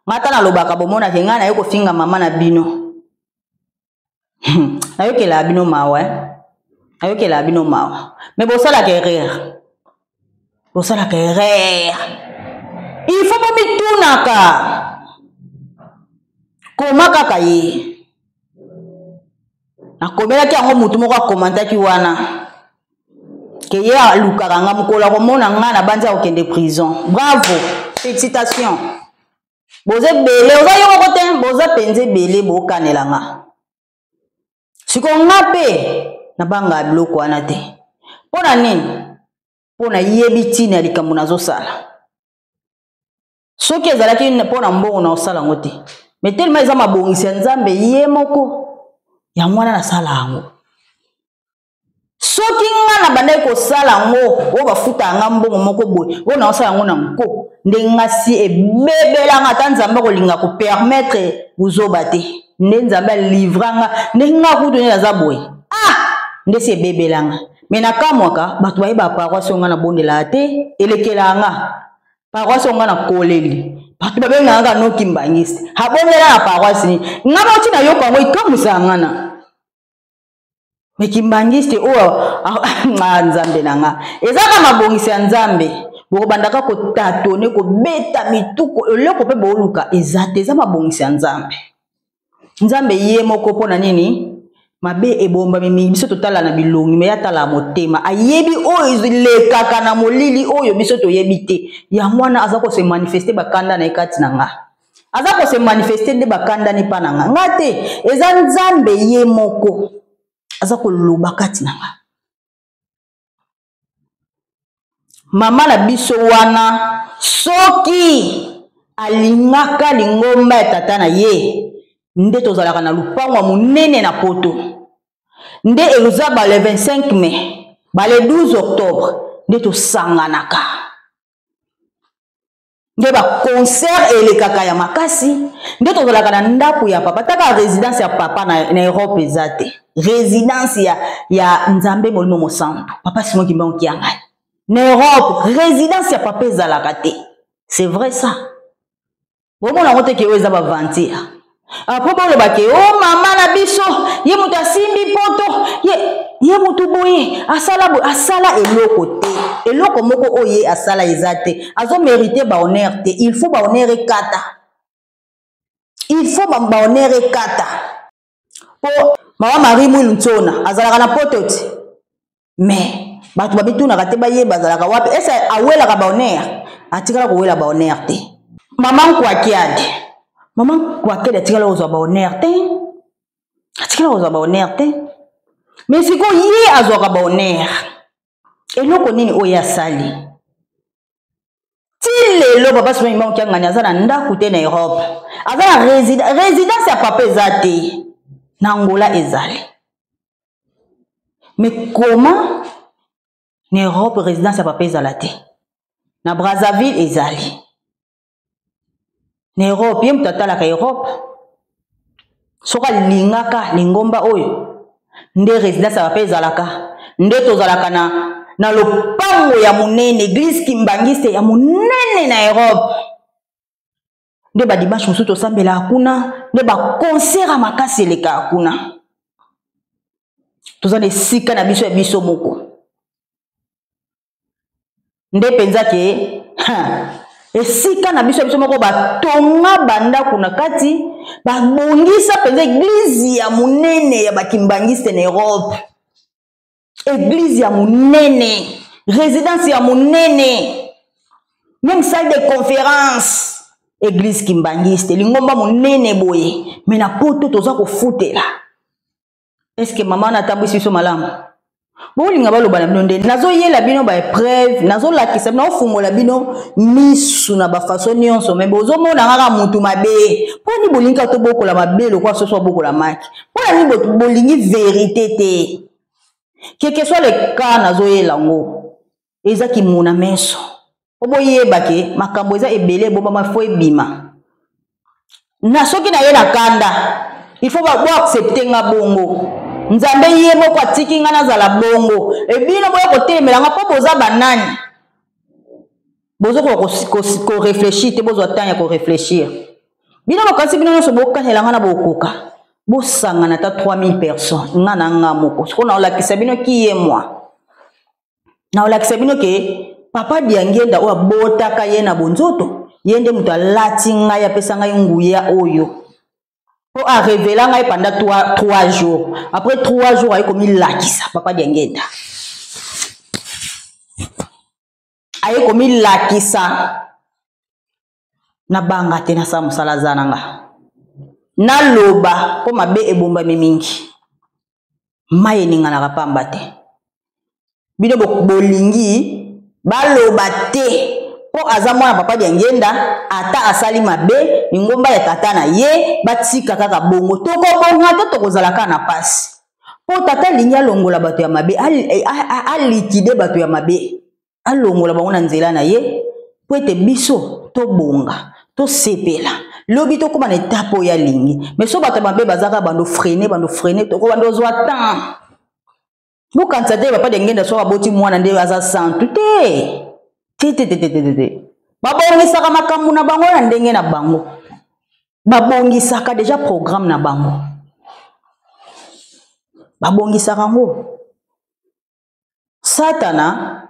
nga ata nalobaka bomonaka ngai naye kofinga mama na bino. Nayokelaka bino mawa, eh? Nayokelaka bino mawa, me bosalaka erreur, bosalaka erreur. Il faut bomitunaka koma kaka ye nakomelaki yango. Motu moko akomantaki wana ke ye alukaka nga mokolo akomona nga na banzi akokende prison. Bravo, félicitation, boza ebele, oza yo moko te, boza mpenza ebele bokanela nga. Sikoyo nga mpe nabangaka biloko wana te. Mpo na nini? Mpo nayebi ntina ya likambo nazosala. Soki ezalaki mpo na mbongo na osala yango te, me telema eza mabongisi ya Nzambe ye moko, yango wana nasala yango. Soki nga nabandaki kosala yango oyo bafutaka nga mbongo moko boye, oyo naosala yango na nko, nde nga si ebebelanga. Ata Nzambe akolinga kopermettre buzoba te, nde Nzambe alivra nga, nde nga kutu nde naza boye, ah, nde si ebebelanga. Me nakamwaka bato bayeba paroisse oyo nga nabondelaka te, elekelaka nga paroisse oyo nga nakoleli. Bato babengaka nga noki mbangisi, abondela na paroisse nini? Nga moko ntina yoka yango ekamwisaka nga na. Me kimbangiste oyo, ah, Nzambe na nga, eza kaka mabongisi ya Nzambe. Bokobandaka kotatone, kobeta mituko, eloko mpe booluka eza te, eza mabongisi ya Nzambe. Nzambe ye moko mpo na nini mabe ebombami mingi? Biso totala na bilongi, me ye atala motema, ayebi oyo elekaka na molili oyo biso toyebi te. Yango wana aza kose manifeste bakanda na ye kati na nga, aza kose manifeste nde bakandani mpa na nga. Nga te, eza Nzambe ye moko aza koloba kati na nga. Mama na biso wana, soki alingaka lingomba ya tata na ye, nde tozalaka na lupango ya monene na poto, nde eza ba le 25 mai, ba le 12 octobre, nde tosanganaka, nde baconcert elekaka ya makasi, nde tozalaka na ndako ya papa. Taka résidence ya papa na Europe eza te, résidence ya Nzambe Molimo Mosantu Papa Simon Kimbangu Kiangani na Europe, résidence ya papa ezalaka te. C'est vrai ça, bomona yango te ke oyo eza baventure. Apres boloba ke o oh, mama na biso ye moto asimbi poto, ye moto boye asala boye, asala eloko te. Eloko moko oyo ye asala eza te, azomerite bahonneur te. Il faut bahonneur ekata, il faut bahonneur ekata. Mpo mama Marie Mwilu Ntsona azalaka na poto te, mais bato babitunaka te bayeba azalaka wapi. Ese awelaka bahonneur? Atikala kowela bahonneur te. Mama Nkwakiade, mama Nkwakiade atikala kozwa bahonneur te, atikala kozwa bahonneur te. Mais sikoyo ye azwaka bahonneur, eloko nini oyo asali ti lelo? Papa Simon Kimbangu Kiangani aza na ndako te na Europe, aza na résidence ya papa eza te, na Angola ezali. Mais comment na Europe résidence ya papa ezala te, na Brazzaville ezali? Na Europe, ye moto atalaka Europe, soki alingaka lingomba oyo, nde résidence ya papa ezalaka, nde tozalaka na lopango ya monene, église kimbangiste ya monene na Europe, nde badimanche mosusu tosambelaka kuna, nde baconcert ya makasi elekaka kuna. Toza na esika na biso ya biso moko nde mpenza ke esika na biso ya biso moko, batonga bandako na kati, babongisa mpenza eglize ya monene ya bakimbangiste na Europe, eglize ya monene, résidence ya monene, même salle de conférence, église kimbangiste, lingomba monene boye. Me na poto toza kofutela. Eske mama natambwisi biso malamu? Bolinga baloba na bino nde nazoyela bino baepreuve, nazolakisa bino, naofungola bino misu na bafaso nyonso, me bozomona kaka mutu mabe. Mpo nini bolingi kaka tobokola mabe lokola soso abokola maki? Mpo na nini bolingi verité te? Keke soit le cas, nazoyela yango eza kimona meso, po boyeba ke makambo eza ebele ebombama, fo ebima. Na soki naye na kanda, il faut boaccepte nga bongo. Nzambe ye moko atiki nga nazala bongo, ebino boya kotelemela nga mpo boza banani? Bozokoka koreflechir te, bozwa temps ya koreflechir. Bino bokanisi bino nyonso bokanela nga na bokoka bosangana ata 3000 personnes, nga na nga moko sikoyo naolakisa bino ki ye mwa, naolakisa bino ke Papa Diangenda oyo abotaka ye na bonzoto, ye nde moto alati ngai, apesa ngai nguya oyo mpo arevela ngai pendant 3 jours. Après 3 jours aye komilakisa. Papa Diangenda aye komilakisa. Nabanga te, nasala mosala aza na nga, naloba mpo mabe ebombami mingi, mai eninganaka pamba te. Bino bolingi baloba te mpo aza mwana Papa Diangenda, ata asali mabe, lingomba ya tata na ye, batika kaka bongo. Tokobonga te, tokozala kaka na pasi, mpo tata alingi alongola bato ya mabe, alikide bato ya mabe, alongola bango na nzela na ye, mpo ete biso tobonga, tosepela, lobi tokóma na etape oyo alingi. Mais so bato ya mabe bazaka, bando freine, bando freine, tokobanda ozwa temps. Bokanisa te Papa Diangenda soki aboti mwana nde aza santu te. Te te te te te te, babongisaka makambo na bango na ndenge na bango, babongisaka deja programme na bango. Babongisaka yango. Satana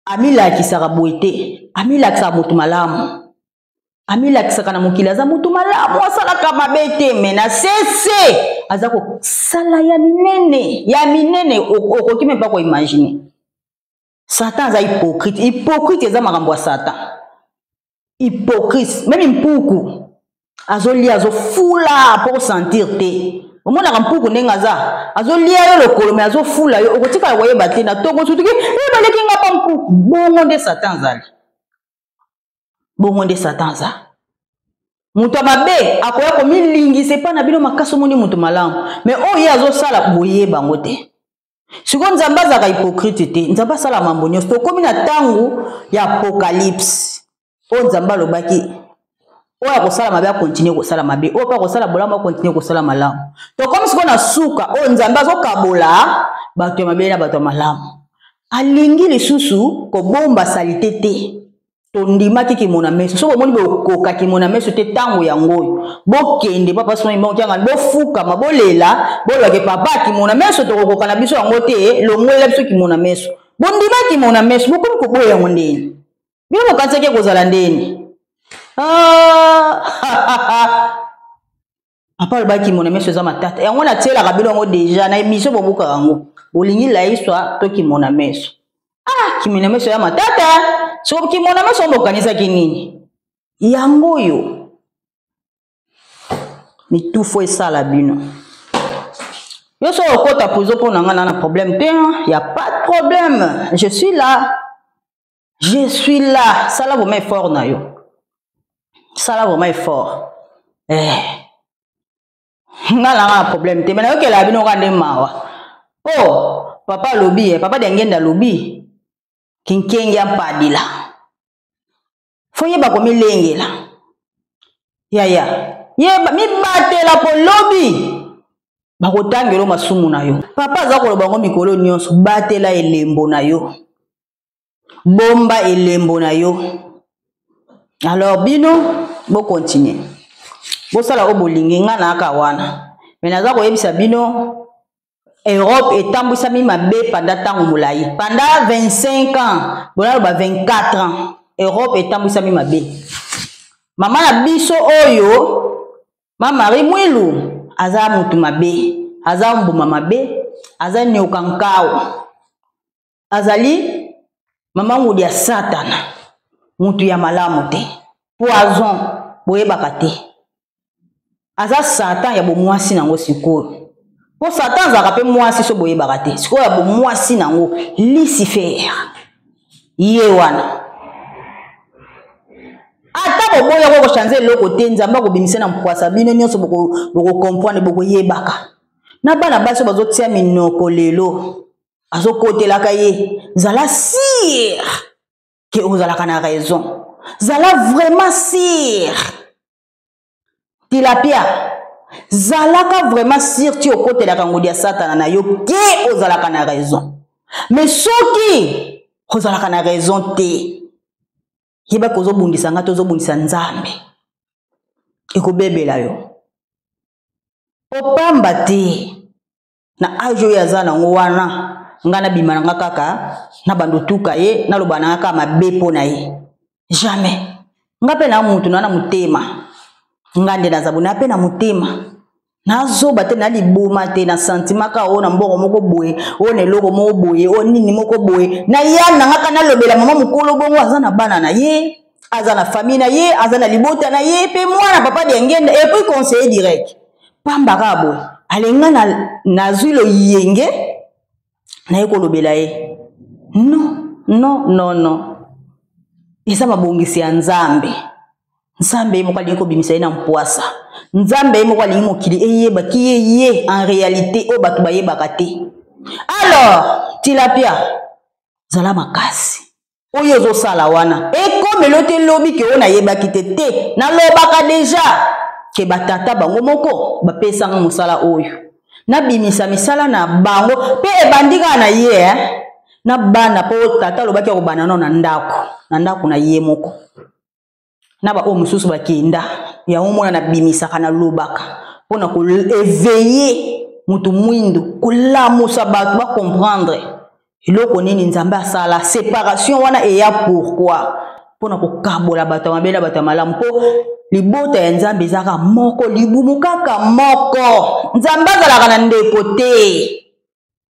amilakisaka boye te, amilakisaka moto malamu, amilakisaka na mokili aza moto malamu, asalaka mabe te, me na sese aza kosala ya minene, ya minene okoki mpe mpa koimagine. Satan aza hypocrite. Hypocrite eza makambo ya Satan. Hypocrite, meme mpuku azolia, azofula mpo kosentir te. Omonaka mpuku ndenge aza, azolia yo lokolo me azofula yo, okotikala koyeba te. Na tongo sutuki e baleki nga pa mpuku. Bongo nde Satan azali, bongo nde Satan aza. Moto ya mabe akoya komilingisa epai na bino makasi, omoni moto malamu, me oyo ye azosala boyeba yango te. Sikoyo Nzambe azalaka hypocrite te. Nzambe asala mambo nyonso. Tokomi na ntango ya apocalypse oyo Nzambe alobaki oyo akosala mabe akontinue kosala mabe, oyo mpe akosala bolamu akontinue kosala malamu. Tokomi sikoyo na suka oyo Nzambe azokabola bato ya mabe na bato ya malamu. Alingi lisusu kobomba salite te. Tondimaki kimona meso. Soki bomoni bokoka kimona meso te, ntango yango oyo bokende papa Simon Kimbangu Kiangani, bofukama, bolela, bolobake papa kimona meso tokokoka na biso yango te, longolela biso kimona meso. Bondima kimona meso, bokomi koboya yango ndeni? Bino bokanisaki ekozala ndeni? Ah, papa alobaki kimona meso eza matata. Yango natielaka bino yango deja na emission, bobukaka yango. Bolingi laiswa to kimona meso? Ah, kimona meso ya matata. So kimona meso yango bokanisaki nini? Yango oyo mitufo esala bino. Yo so okota prison mpo na ngai na na problème te, ya pas de problème, je suis là, je suis là. Sala vraiment effort na yo, sala vraiment effort. Eh, nga na nga na problème te, me nayokela bino kaka nde mawa. Po papa alobi, eh, papa Diangenda alobi kinkenge ya mpadila, fo yeba komilengela yaya, yeba mibatela po lobi bakotangela masumu na yo. Papa aza koloba yango mikolo nyonso, batela elembo na yo, bomba elembo na yo. Alors bino bokontinue bosala oyo bolingi, nga nayaka wana, me naza koyebisa bino Europe etambwisami mabe panda ntango molai, panda 25 ans, bonaloba 24 ans, Europe etambwisami mabe. Mama na biso oyo, ma Marie Mwilu, aza mutu mabe, aza mbuma mabe, aza nyoka nkao, azali mama ngudi ya Satana, mutu ya malamu te, poison boyebaka te. Aza Satan ya bomwasi nango sikoyo, po Satan azalaka mpe mwasi, so boyebaka te. Sikoyo ya bomwasi nango Lucifer ye wana. Ata boboya ko kochange eloko te, Nzambe akobimisa na mpwasa bino nyonso, bokokomprendre, bokoyebaka. Na bana basi oyo bazotia minoko lelo, azokotelaka ye, zala sire ke ozalaka na raison, zala vraiment sire. Tilapia, zalaka vraiment sire ti okotelaka ngodi ya Satana na yo ke ozalaka na raison. Mais soki ozalaka na raison te, yeba kozobundisa nga to ozobundisa Nzambe, ekobebela yo. Popamba te na age oyo aza nango wana, nga nabima na nga kaka na bando tuka ye, naloba na nga kaka mabe mpo na ye, jamais. Nga mpe na mutu na na motema, nga nde naza boye, na mpe na motema nazoba te, na liboma te, na sentiment kaka oyo na mbongo moko boye, oyo na eloko moko boye, oyo nini moko boye, na ya na nga kaka nalobela mama mokolo bongo. Aza na bana na ye, aza na famille na ye, aza na libota na ye, mpe mwana papa Diangenda, et puis conseiller direct pamba kaka boye. Alenga nazwi loyenge naye kolobela ye, non, non, non, non. Eza mabongisi ya Nzambe. Nzambe ye moko alingi kobimisa ye na mpwasa. Nzambe ye moko alingi mokili eyeba ki ye ye en réalité oyo bato bayebaka te. Alors tilapia, zala makasi. Oyo ozosala wana ekomelo te lobi ke oyo nayebaki te te. Nalobaka deja ke batata bango moko bapesanga mosala oyo, nabimisa misala na bango mpe ebandi kaka na ye, eh? Na bana, mpo tata alobaki akobanda nano na ndako, na ndako na ye moko, na baoyo mosusu bakenda yango. Mona nabimisaka, nalobaka mpo na koeveye. moto mwindo kolamusa bato bacomprendre eloko nini Nzambe asala separation wana eya pourquoi mpona kokabola bato ya mabe na bato ya malamu, mpo libota ya Nzambe ezaka moko, libumu kaka moko. Nzambe azalaka na ndeko te,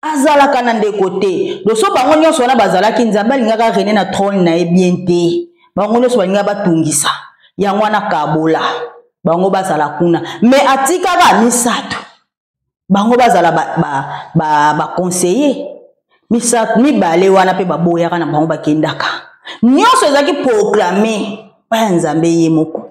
azalaka na ndeko te. Doso bango nyonso wana bazalaki, Nzambe alingaka rene na trône na ye bien te, bango nyonso balingaka batungisa yango wana, kabola bango bazala kuna. Me atikaka misato, bango bazala baconseiller ba, ba, ba misato, mibale wana mpe baboyaka na bango, bakendaka. Nyonso ezalaki proclame pa ya Nzambe ye moko.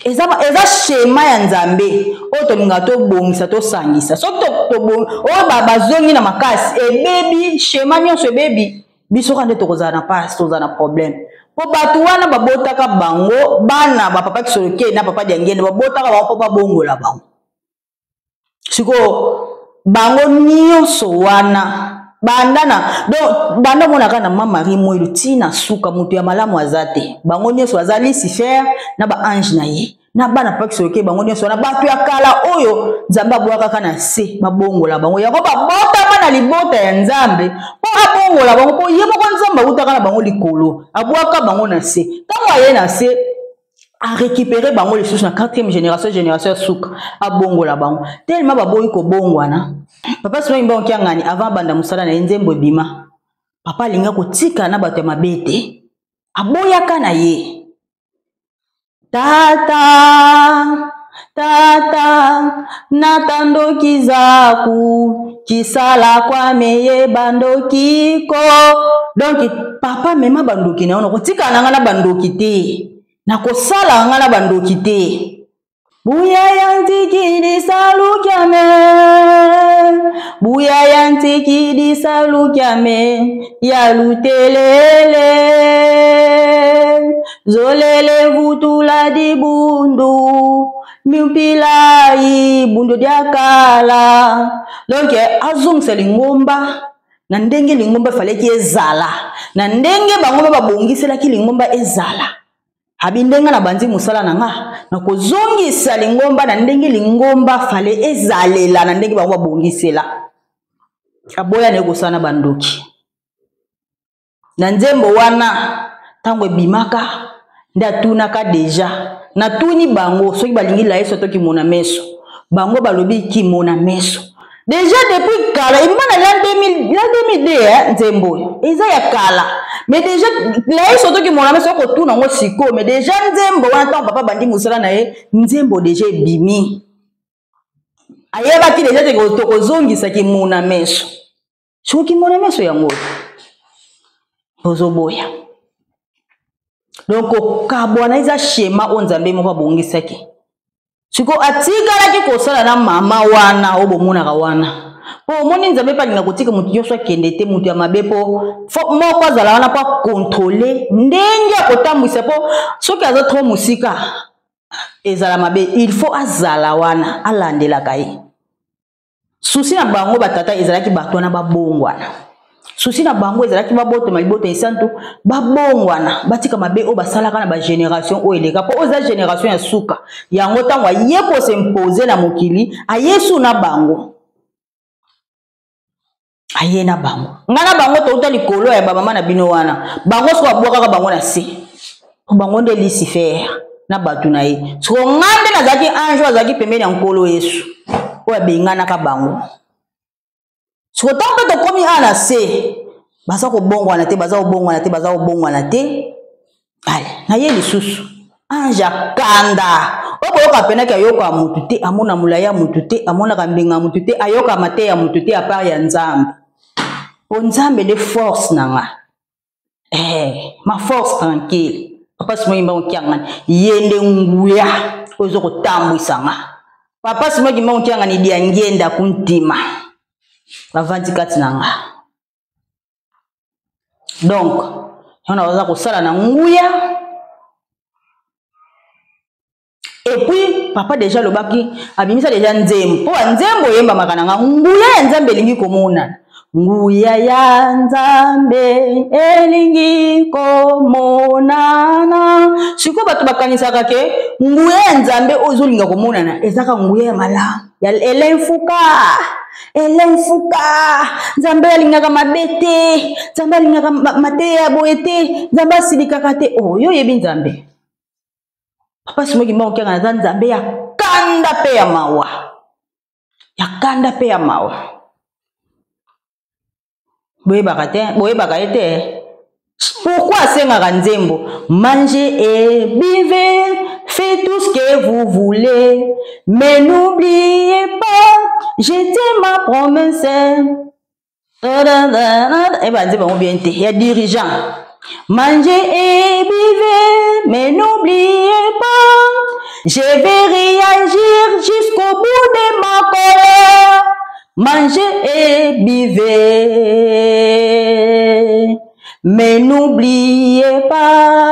Eza, eza schéma ya Nzambe oyo tolingaka tobongisa, tosangisa. Soki oyo bazongi na makasi, ebebi schéma nyonso, ebebi. Biso kaka nde tokozala na pasi, tozala na problème, mpo bato wana babotaka bango bana bapapa Kisoloke na papa Diangende, babotaka bango mpo babongola bango. Sikoyo bango nyonso wana banda na donc banda omonaka na Mama Marie Mwelu ntina suka, moto ya malamu aza te. Bango nyonso baza Lucifer na baange na ye na bana papa Kisoloke. Bango nyonso wana bato ya kala oyo Nzambe abwakaka na se, babongola bango. Yango babotama na libota ya Nzambe mpo abongola bango, mpo ye moko Nzambe awutaka na bango likolo, abwaka bango na se. Ntango aye na se, arécupéré bango lisusu na 4e génération, génération ya suka, abongola bango. Tellement baboyi kobongwana. Papa Simon Kimbangu Kiangani, avant abanda mosala na ye, nzembo ebima, papa alinga kotika na bato ya mabe te, aboyaka na ye. Tata, tata, natandoki zaku kisala kwame bandoki ko. Donc papa mema bandoki na yo, nakotikala na nga na bandoki te, nakosala nga na bandoki te. Buya ya ntiki disalukiame, buya ya ntiki disalukiame, ya lutelele zolele vutula dibundu mipilai bundu diakala. Donc azongisa lingomba na ndenge lingomba efalaki ezala, na ndenge bango mpe babongiselaki lingomba ezala. Abi ndenge na bandi mosala na nga, nakozongisa lingomba na ndenge lingomba fale ezalela, na ndenge bango babongisela. Aboya na ye kosala na bandoki. Na nzembo wana, ntango ebimaka nde atunaka deja, natuni bango soki balingi layeso to kimona meso. Bango balobi kimona meso. Deja depuis kala ebima na l'an 2000, l'an 2002, eh, nzembo oyo eza ya kala, mais deja layeso to kimona meso okotuna yango sikoyo. Mais deja nzembo wana, ntango papa bandi mosala na ye, nzembo deja ebimi, ayebaki deja te tokozongisa kimona meso. Soki kimona meso yango oyo bozoboya, donc kokabwana eza schéma oyo Nzambe moko abongisaki. Sikoyo atikalaki kosala na mama wana oyo bomonaka wana, mpo omoni Nzambe mpe alinga kotika moto nyonso akende te, moto ya mabe, mpo moko azala wana mpo akontrole ndenge akotambwisa, mpo soki aza trop mosika ezala mabe. Il faut azala wana, alandelaka ye. Susi na bango batata ezalaki bato wana babongwana. Susi na bango ezalaki babotama libota esantu, babongwana, batika mabe oyo basalaka na bagénération oyo eleka, mpo oyo eza génération ya suka. Yango ntango aye kos'impose na mokili, ayesu na bango, aye na bango. Ngai na bango touta likolo ya bamama na bino wana. Bango soko babwakaka bango na se, bango nde Lucifer na bato na ye. Soko ngai nde nazalaki ange oyo azalaki pembeni ya Nkolo Yesu, oyo abenganaka bango. Soko ntango mpe tokomi awa na se, baza kobongwana te, baza kobongwana te, baza kobongwana te. Ale na ye lisusu ange akanda oyo boyoka mpenaki, ayoka motu te, amona molai ya motu te, amonaka mbinga ya motu te, ayoka mateya ya motu te, apart ya Nzambe, po Nzambe nde force na nga, ma force tranquille. Papa Simon Kimbangu Kiangani, ye nde nguya oyo eza kotambwisa nga. Papa Simon Kimbangu Kiangani Diangienda Kuntima bavandi kati na nga. Donc wana baza kosala na nguya. Et puis papa deja alobaki, abimisa deja nzembo, mpo banzembo oyembamaka na nga, nguya ya Nzambe elingi komonana. Nguya ya Nzambe elingi komonana. Sikoyo bato bakanisaka ke nguya ya Nzambe oyo ezolinga komonana ezaka nguya ya malamu ya elenfuka elenfuka. Nzambe alingaka mabe te, Nzambe alingaka mateya ya boye te, Nzambe asilikaka te. Oh, yo oyebi Nzambe? Papa Simon Kimbangu Kiangani aza Nzambe ya kanda mpe ya mawa, ya kanda mpe ya mawa. Boyebaka te, boyebaka ye te. Pourquoi asengaka nzembo mangez et buvez, faites tout ce que vous voulez, mais n'oubliez pas, je tiens ma promesse. Eba nzembo yango bien te ya dirigeant. Mangez et buvez, mais n'oubliez pas, je vais réagir jusqu'au bout de ma colère. Mangez et buvez, mais n'oubliez pas,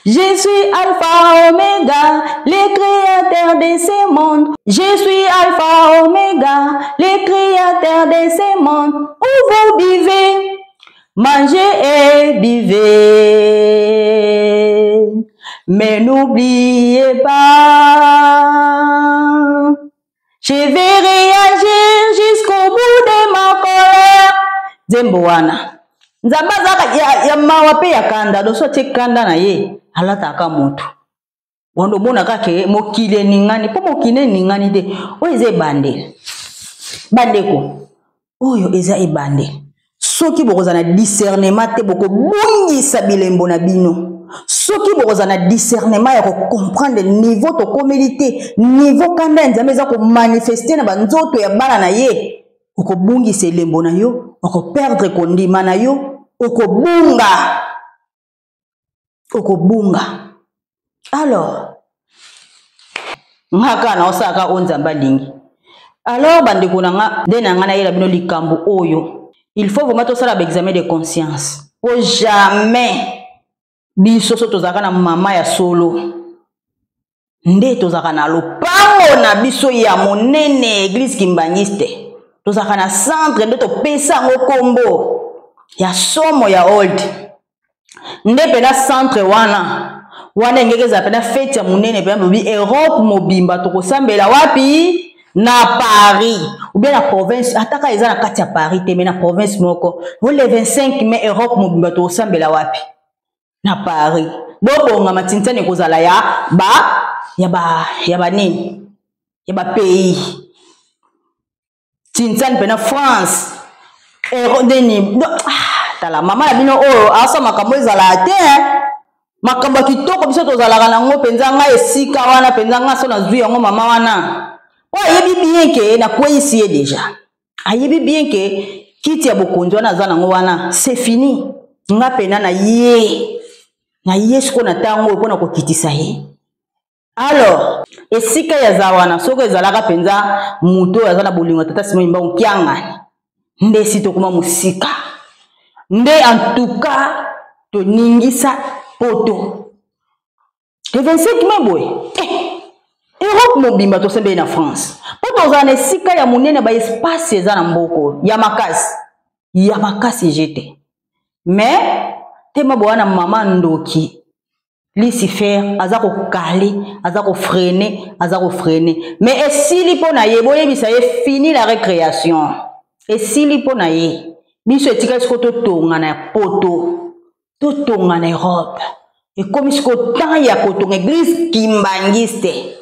je suis Alpha Omega, le créateur de ce monde. Je suis Alpha Omega, le créateur de ce monde. Où vous vivez, mangez et buvez, mais n'oubliez pas, je vais réagir jusqu'au bout de ma colère. Nzembo wana Nzambe azalaka ya mawa mpe ya kanda. Doso atie kanda na ye, alataka motu wanda omonaka ke mokili eningani, mpo mokili eningani te. Oyo eza ebandeli, bandeko, oyo eza ebandeli. Soki bokozala na discernement te, bokobungisa bilembo na bino. Soki bokozala na discernement ya kocomprendre niveau tokomeli te, niveau kanda ya Nzambe eza komanifeste na banzoto ya bana na ye, okobungisa elembo na yo, okoperdre kondima na yo, okobunga, okobunga. Alors nga kaka naosalaka oyo Nzambe alingi. Alors bandeko na nga, nde na nga nayela bino likambo oyo, il faut vraiment tosala baexamen de conscience, po jamais biso so tozalaka na mama ya solo nde tozalaka na lopango na biso ya monene, église kimbangiste, tozalaka na centre nde topesa yango kombo ya somo ya old, nde mpena centre wana wana engeki ezala mpena fete ya monene mpena lobi Europe mobimba. Tokosambela wapi? Na Paris ou bien na province, ataka eza na kati ya Paris te, mais na province moko. O le 25 mai, Europe mobimba tokosambela wapi? Na Paris. Bobongama, tintani ekozala ya ba ya ba ya banini, ya bapays tintani mpena France nini. Tala mama na bino oyo asa makambo ezalaka te, makambo ya kitoko biso tozalaka nango mpenza. Ngai esika wana mpenza, ngai so nazwi yango mama wana oyo ayebi bien ke nakweyisi ye deja, ayebi bien ke kiti ya bokonzi wana aza nango wana, c'est fini. Nga mpena na ye, na ye sikoyo na ntango oyo mpona kokitisa ye. Alors esika ye aza wana, soki ezalaka mpenza moto oyo aza na bolingo ya tata Simon Kimbangu Kiangani, nde esi tokoma mosika. Nde en tout cas toningisa poto le 25 mai boye, Europe mobimba tosembeli na France, mpo tozala na esika ya monene, baespace eza na mboko ya makasi, ya makasi jete. Mais tema boya na mama ndoki Lucifer aza kokale, aza kofrene, aza kofrene, mais esili mpo na ye. Boyebisa ye fini la récréation, esili mpo na ye. Biso etikali sikoyo totonga na poto, totonga na Europe. Ekomi sikoyo temps ya kotonga église kimbangiste,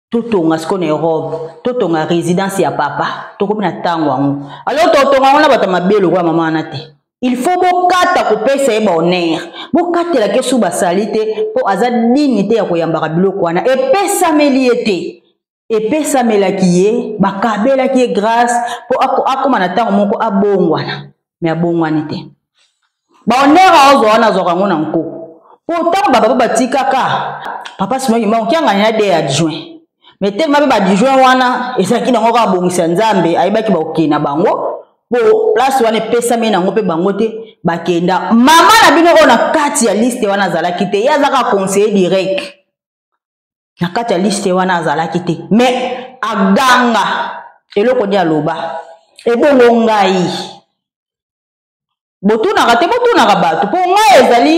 totonga sikoyo na Europe, totonga résidence ya papa. Tokomi na ntango yango. Alors totonga yango na bato ya mabe lokola mama wana te. Il faut bokata kopesa ye bahonneur, bokatelaka ye su basali te, mpo aza dini te ya koyambaka biloko wana. Epesameli ye te, epesamelaki ye, bakabelaki ye grâce mpo akóma na ntango moko abongwana, me abongwani te. Bahonneur aozwa wana, azwaka yango na nko, mpo ntango bapapa batikaka papa Simon Kimbangu Kiangani na de adjoint, mais tellement mpe baadjoint wana ezalaki nango kaka bongisa Nzambe, ayebaki bakokende na bango, po place wana epesami nango mpe bango te bakenda. Mama na bino oyo na kati ya liste wana azalaki te, ye azalaka conseiller direct na kati ya liste wana, azalaki te, mais aganga eloko nde aloba. Ebongo ngai botunaka te, botunaka bato mpo ngai ezali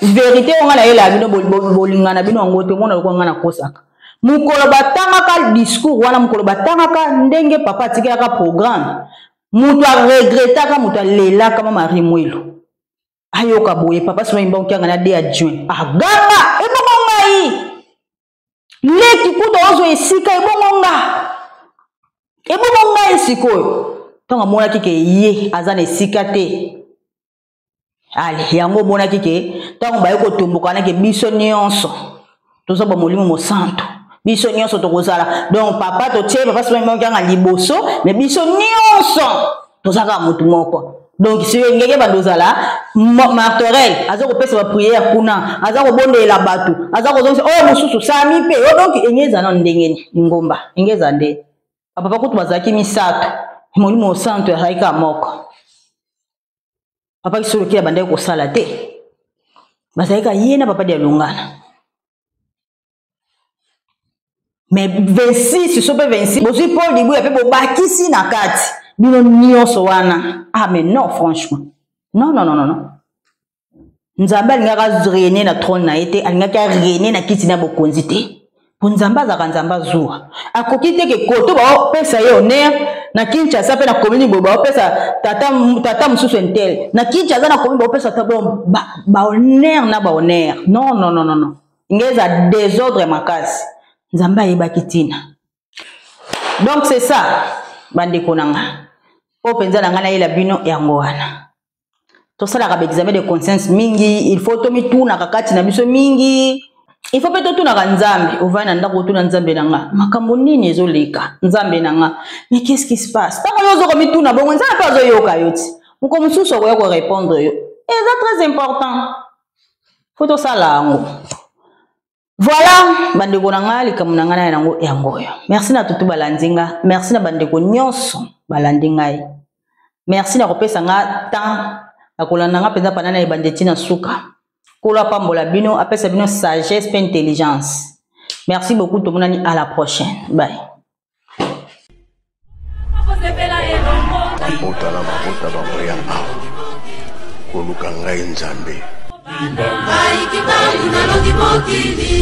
verité oyo ngai nayelaka bino, bolingana bino yango te. Omona lokola ngai nakosaka. Mokolo batangaka discours wana, mokolo batangaka ndenge papa atikelaka programme, moto aregretaka, moto alelaka, ma Marie Mwelo ayoka boye papa Simon Kimbangu Kiangani ade adjoint aganga, ebongo ngai leki kuta ozwa esika, ebongo nga, ebongo ngai sikoyo. Ntango amonaki ke ye aza na esika te, ale yango omonaki ke ntango baye kotomboka wana ke biso nyonso toza bamolimo mosantu, biso nyonso tokozala. Donc papa totie papa Simon Kimbangu Kiangani liboso, mais biso nyonso toza kaka motu moko. Donc soki ngeke bando ozala martorel aza kopesa baprière kuna, aza kobondela bato, aza kozongisa oyo mosusu sami mpe oyo. Donc enge eza nano ndenge nini lingomba enge eza nde bapapa kutu bazalaki misato, molimo mosantu azalaki kaka moko. Papa Kisolokele abandaki kosala te, bazalaki kaka ye na papa Dialungana. Mais 26 so mpe 26 bozwi Paul Dibuya mpe bobakisi na kati bino nyonso wana. Ah mais non, franchement non, non, non, non, non. Nzambe alingaki arene na trône na ye te, alingaki arene na kiti na bokonzi te, mpo Nzambe azalaka Nzambe azuwa. Akoki te ke koto baopesa ye honneur na Kinshasa mpe na commune boye, baopesa tata, tata mosusu intel na Kinshasa, na commune baopesa ta bon bahonneur na bahonneur. Non, non, non, non, non, nge eza désordre makasi. Nzambe ayebaki ntina. Donc c'est ça, bandeko na nga, mpo mpenza na ngai nayela bino yango wana. Tosalaka baexamen de conscience mingi, il faut tomitunaka kati na biso mingi, il faut mpe totunaka Nzambe. Ovandi na ndako, otuna Nzambe na nga, makambo nini ezoleka? Nzambe na nga, mais qu'est-ce qui se passe? Ntango yo ozokomituna bongo, Nzambe mpe azoyoka yo ti moko mosusu akoya korépondre yo. Eza très important, faut tosala yango. Voilà, bandeko na ngai, likambo na ngai na yango yango oyo. Merci na tutu balandi nga, merci na bandeko nyonso balandi ngai, merci na kopesa nga temps na kolanda nga mpenza pana na ebandi ti na suka. Nkolo apambola bino, apesa bino sagesse mpe intelligence. Merci beaucoup, tomonani à la prochaine, bye. Mabota na mabota bakoya awa koluka ngai Nzambe. Mokili.